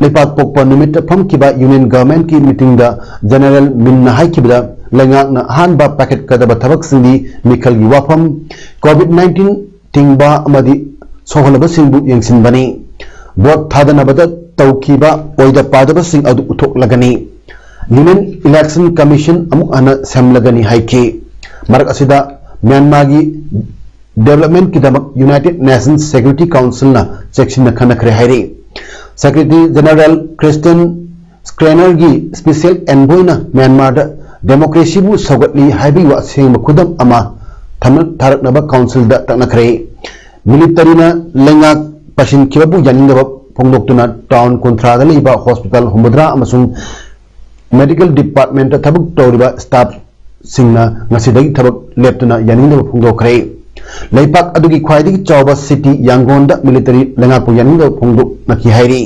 ꯂꯩꯄꯥꯛ ꯄꯣꯛꯄ ꯅꯨꯃꯤꯠꯇ ꯐꯝꯈꯤꯕ union governmentꯀꯤ meetingꯗ General ꯃꯤꯟꯅ ꯍꯥꯏꯈꯤꯕꯗ, ꯂꯩꯉꯥꯛꯅ ꯑꯍꯥꯟꯕ ꯄꯥꯏꯈꯠꯀꯗꯕ ꯊꯕꯛꯁꯤꯡꯗꯤ ꯃꯤꯈꯜꯒꯤ ꯋꯥꯐꯝ, COVID nineteen ꯊꯤꯡꯕ ꯑꯃꯗꯤ ꯁꯣꯛꯍꯜꯂꯕꯁꯤꯡꯕꯨ ꯌꯦꯡꯁꯤꯟꯕꯅꯤ꯫ Vote ꯊꯥꯗꯅꯕꯗ ꯇꯧꯈꯤꯕ ꯑꯣꯏꯗ ꯄꯥꯗꯕꯁꯤꯡ ꯑꯗꯨ ꯎꯠꯊꯣꯛꯂꯒꯅꯤ꯫ Union Election Commission ꯑꯃꯨꯛ ꯍꯟꯅ ꯁꯦꯝꯂꯒꯅꯤ ꯍꯥꯏꯈꯤ꯫ ꯃꯔꯛ ꯑꯁꯤꯗ ꯃ꯭ꯌꯥꯟꯃꯥꯔꯒꯤ developmentꯀꯤꯗꯃꯛ United Nations Security Councilꯅ ꯆꯦꯛꯁꯤꯟꯅ ꯈꯟꯅꯈ꯭ꯔꯦ ꯍꯥꯏꯔꯤ꯫ Secretary General Christian Schreinerꯒꯤ special envoyꯅ ꯃ꯭ꯌꯥꯟꯃꯥꯔꯗ democracyꯕꯨ ꯁꯧꯒꯠꯂꯤ ꯍꯥꯏꯕꯒꯤ ꯑꯁꯦꯡꯕ ꯈꯨꯗꯝ ꯑꯃ ꯊꯝ-, ꯊꯥꯔꯛꯅꯕ councilꯗ ꯇꯛꯅꯈ꯭ꯔꯦ꯫ ꯃꯤꯂꯤꯇꯔꯤꯅ ꯂꯩꯉꯥꯛ ꯄꯥꯏꯁꯤꯟꯈꯤꯕꯕꯨ ꯌꯥꯅꯤꯡꯗꯕ ꯐꯣꯡꯗꯣꯛꯇꯨꯅ ꯇꯥꯎꯟ ꯀꯨꯟꯊ꯭ꯔꯥꯗ ꯂꯩꯕ ꯍꯣꯁꯄꯤꯇꯥꯜ ꯍꯨꯝꯐꯨꯇꯔꯥ ꯑꯃꯁꯨꯡ ꯃꯦꯗꯤꯀꯦꯜ ꯗꯤꯄꯥꯔꯠꯃꯦꯟꯇ ꯊꯕꯛ ꯇꯧꯔꯤꯕ ꯁ꯭ꯇꯥꯐꯁꯤꯡꯅ ꯉꯁꯤꯗꯒꯤ ꯊꯕꯛ ꯂꯦꯞꯇꯨꯅ ꯌꯥꯅꯤꯡꯗꯕ ꯐꯣꯡꯗꯣꯛꯈ꯭ꯔꯦ꯫ ꯂꯩꯄꯥꯛ ꯑꯗꯨꯒꯤ ꯈ꯭ꯋꯥꯏꯗꯒꯤ ꯆꯥꯎꯕ ꯁꯤꯇꯤ ꯌꯥꯡꯒꯣꯟꯗ ꯃꯤꯂꯤꯇꯔꯤ ꯂꯩꯉꯥꯛꯄꯨ ꯌꯥꯅꯤꯡꯗꯕ ꯐꯣꯡꯗꯣꯛꯅꯈꯤ ꯍꯥꯏꯔꯤ꯫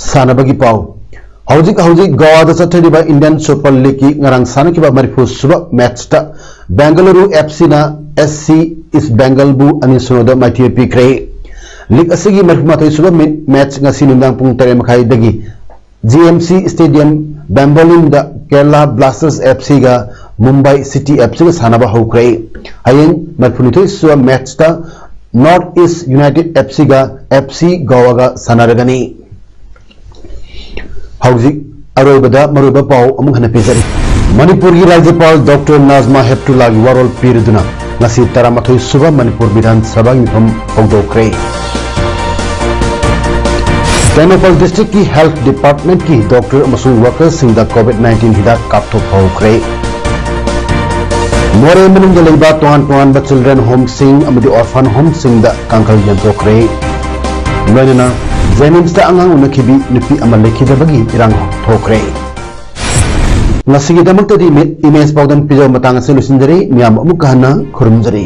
ꯁꯥꯟꯅꯕꯒꯤ ꯄꯥꯎ꯫ ꯍꯧꯖꯤꯛ ꯍꯧꯖꯤꯛ ꯒꯣꯋꯥꯗ ꯆꯠꯊꯔꯤꯕ ꯏꯟꯗꯤꯌꯟ ꯁꯨꯄꯔ ꯂꯤꯒꯀꯤ ꯉꯔꯥꯡ ꯁꯥꯟꯅꯈꯤꯕ ꯃꯔꯤꯐꯨ ꯁꯨꯕ ꯃꯦꯠꯆꯇ ꯕꯦꯡꯒꯂꯨꯔꯨ ꯑꯦꯐ ꯁꯤꯅ ꯑꯦꯁ ꯁꯤ ꯏꯁ ꯕꯦꯡꯒꯜꯕꯨ ꯑꯅꯤ ꯁꯤꯅꯣꯗ ꯃꯥꯏꯊꯤꯕ ꯄꯤꯈ꯭ꯔꯦ꯫ ꯂꯤꯒ ꯑꯁꯤꯒꯤ ꯃꯔꯤꯐꯨ ꯃꯥꯊꯣꯏ ꯁꯨꯕ ꯃꯤ-, ꯃꯦꯠꯆ ꯉꯁꯤ ꯅꯨꯃꯤꯗꯥꯡ ꯄꯨꯡ ꯇꯔꯦꯠ ꯃꯈꯥꯏꯗꯒꯤ ꯖꯤ ꯑꯦꯝ ꯁꯤ ꯁ꯭ꯇꯦꯗꯤꯌꯝ ꯕꯦꯝꯕꯣꯂꯤꯝꯗ ꯀꯦꯔꯂꯥ ꯕ꯭ꯂꯥꯁꯇꯔꯁ ꯑꯦꯐ ꯁꯤꯒ ꯃꯨꯝꯕꯥꯏ ꯁꯤꯇꯤ ꯑꯦꯐ ꯁꯤꯒ ꯁꯥꯟꯅꯕ ꯍꯧꯈ꯭ꯔꯦ꯫ ꯍꯌꯦꯡ ꯃꯔꯤꯐꯨꯅꯤꯊꯣꯏ ꯁꯨꯕ ꯃꯦꯠꯆꯇ ꯅꯣꯔꯠ ꯏꯁ ꯌꯨꯅꯥꯏꯇꯦꯗ ꯑꯦꯐ ꯁꯤꯒ ꯑꯦꯐ ꯁꯤ ꯒꯣꯋꯥꯒ ꯁꯥꯟꯅꯔꯒꯅꯤ꯫ ꯍꯧꯖꯤꯛ ꯑꯔꯣꯏꯕꯗ ꯃꯔꯨꯑꯣꯏꯕ ꯄꯥꯎ ꯑꯃꯨꯛ ꯍꯟꯅ ꯄꯤꯖꯔꯤ꯫ ꯃꯅꯤꯄꯨꯔꯒꯤ ꯔꯥꯖ꯭ꯌꯄꯥꯜ ꯗꯣꯛꯇꯔ ꯅꯥꯖꯃꯥ ꯍꯦꯞꯇꯨꯂꯥꯒꯤ ꯋꯥꯔꯣꯜ ꯄꯤꯔꯗꯨꯅ ꯉꯁꯤ ꯇꯔꯥꯃꯥꯊꯣꯏ ꯁꯨꯕ ꯃꯅꯤꯄꯨꯔ ꯕꯤꯙꯥꯟ ꯁꯚꯥꯒꯤ ꯃꯤꯐꯝ ꯍꯧꯗꯣꯛꯈ꯭ꯔꯦ꯫ ꯇꯦꯡꯅꯧꯄꯜ ꯗꯤꯁꯇ꯭ꯔꯤꯛꯀꯤ ꯍꯦꯜꯊ ꯗꯤꯄꯥꯔꯠꯃꯦꯟꯠꯀꯤ ꯗꯣꯛꯇꯔ ꯑꯃꯁꯨꯡ ꯋꯥꯔꯀꯔꯁꯤꯡꯗ ꯀꯣꯚꯤꯗ ꯅꯥꯏꯟꯇꯤꯟ ꯍꯤꯗꯥꯛ ꯀꯥꯞꯊꯣꯛꯄ ꯍꯧꯈ꯭ꯔꯦ꯫ ꯃꯣꯔꯦ ꯃꯅꯨꯡꯗ ꯂꯩꯕ ꯇꯣꯉꯥꯟ ꯇꯣꯉꯥꯟꯕ ꯆꯤꯜꯗ꯭ꯔꯦꯟ ꯍꯣꯝꯁꯤꯡ ꯑꯃꯗꯤ ꯑꯣꯔꯐꯥꯟ ꯍꯣꯝꯁꯤꯡꯗ ꯀꯥꯡꯈꯜ ꯌꯦꯟꯊꯣꯛꯈ꯭ꯔꯦ꯫ ꯂꯣꯏꯅꯅ ꯖꯦꯅꯤꯝꯁꯇ ꯑꯉꯥꯡ ꯎꯅꯈꯤꯕꯤ ꯅꯨꯄꯤ ꯑꯃ ꯂꯩꯈꯤꯗꯕꯒꯤ ꯏꯔꯥꯡ ꯊꯣꯛꯈ꯭ꯔꯦ꯫ ꯉꯁꯤꯒꯤꯗꯃꯛꯇꯗꯤ ꯃꯤ-, ꯏꯃꯦꯖ ꯄꯥꯎꯗꯝ ꯄꯤꯖꯕ ꯃꯇꯥꯡ ꯑꯁꯤ ꯂꯣꯏꯁꯤꯟꯖꯔꯤ꯫ ꯃꯤꯌꯥꯝ ꯑꯃꯨꯛꯀ ꯍꯟꯅ ꯈꯨꯔꯨꯝꯖꯔꯤ꯫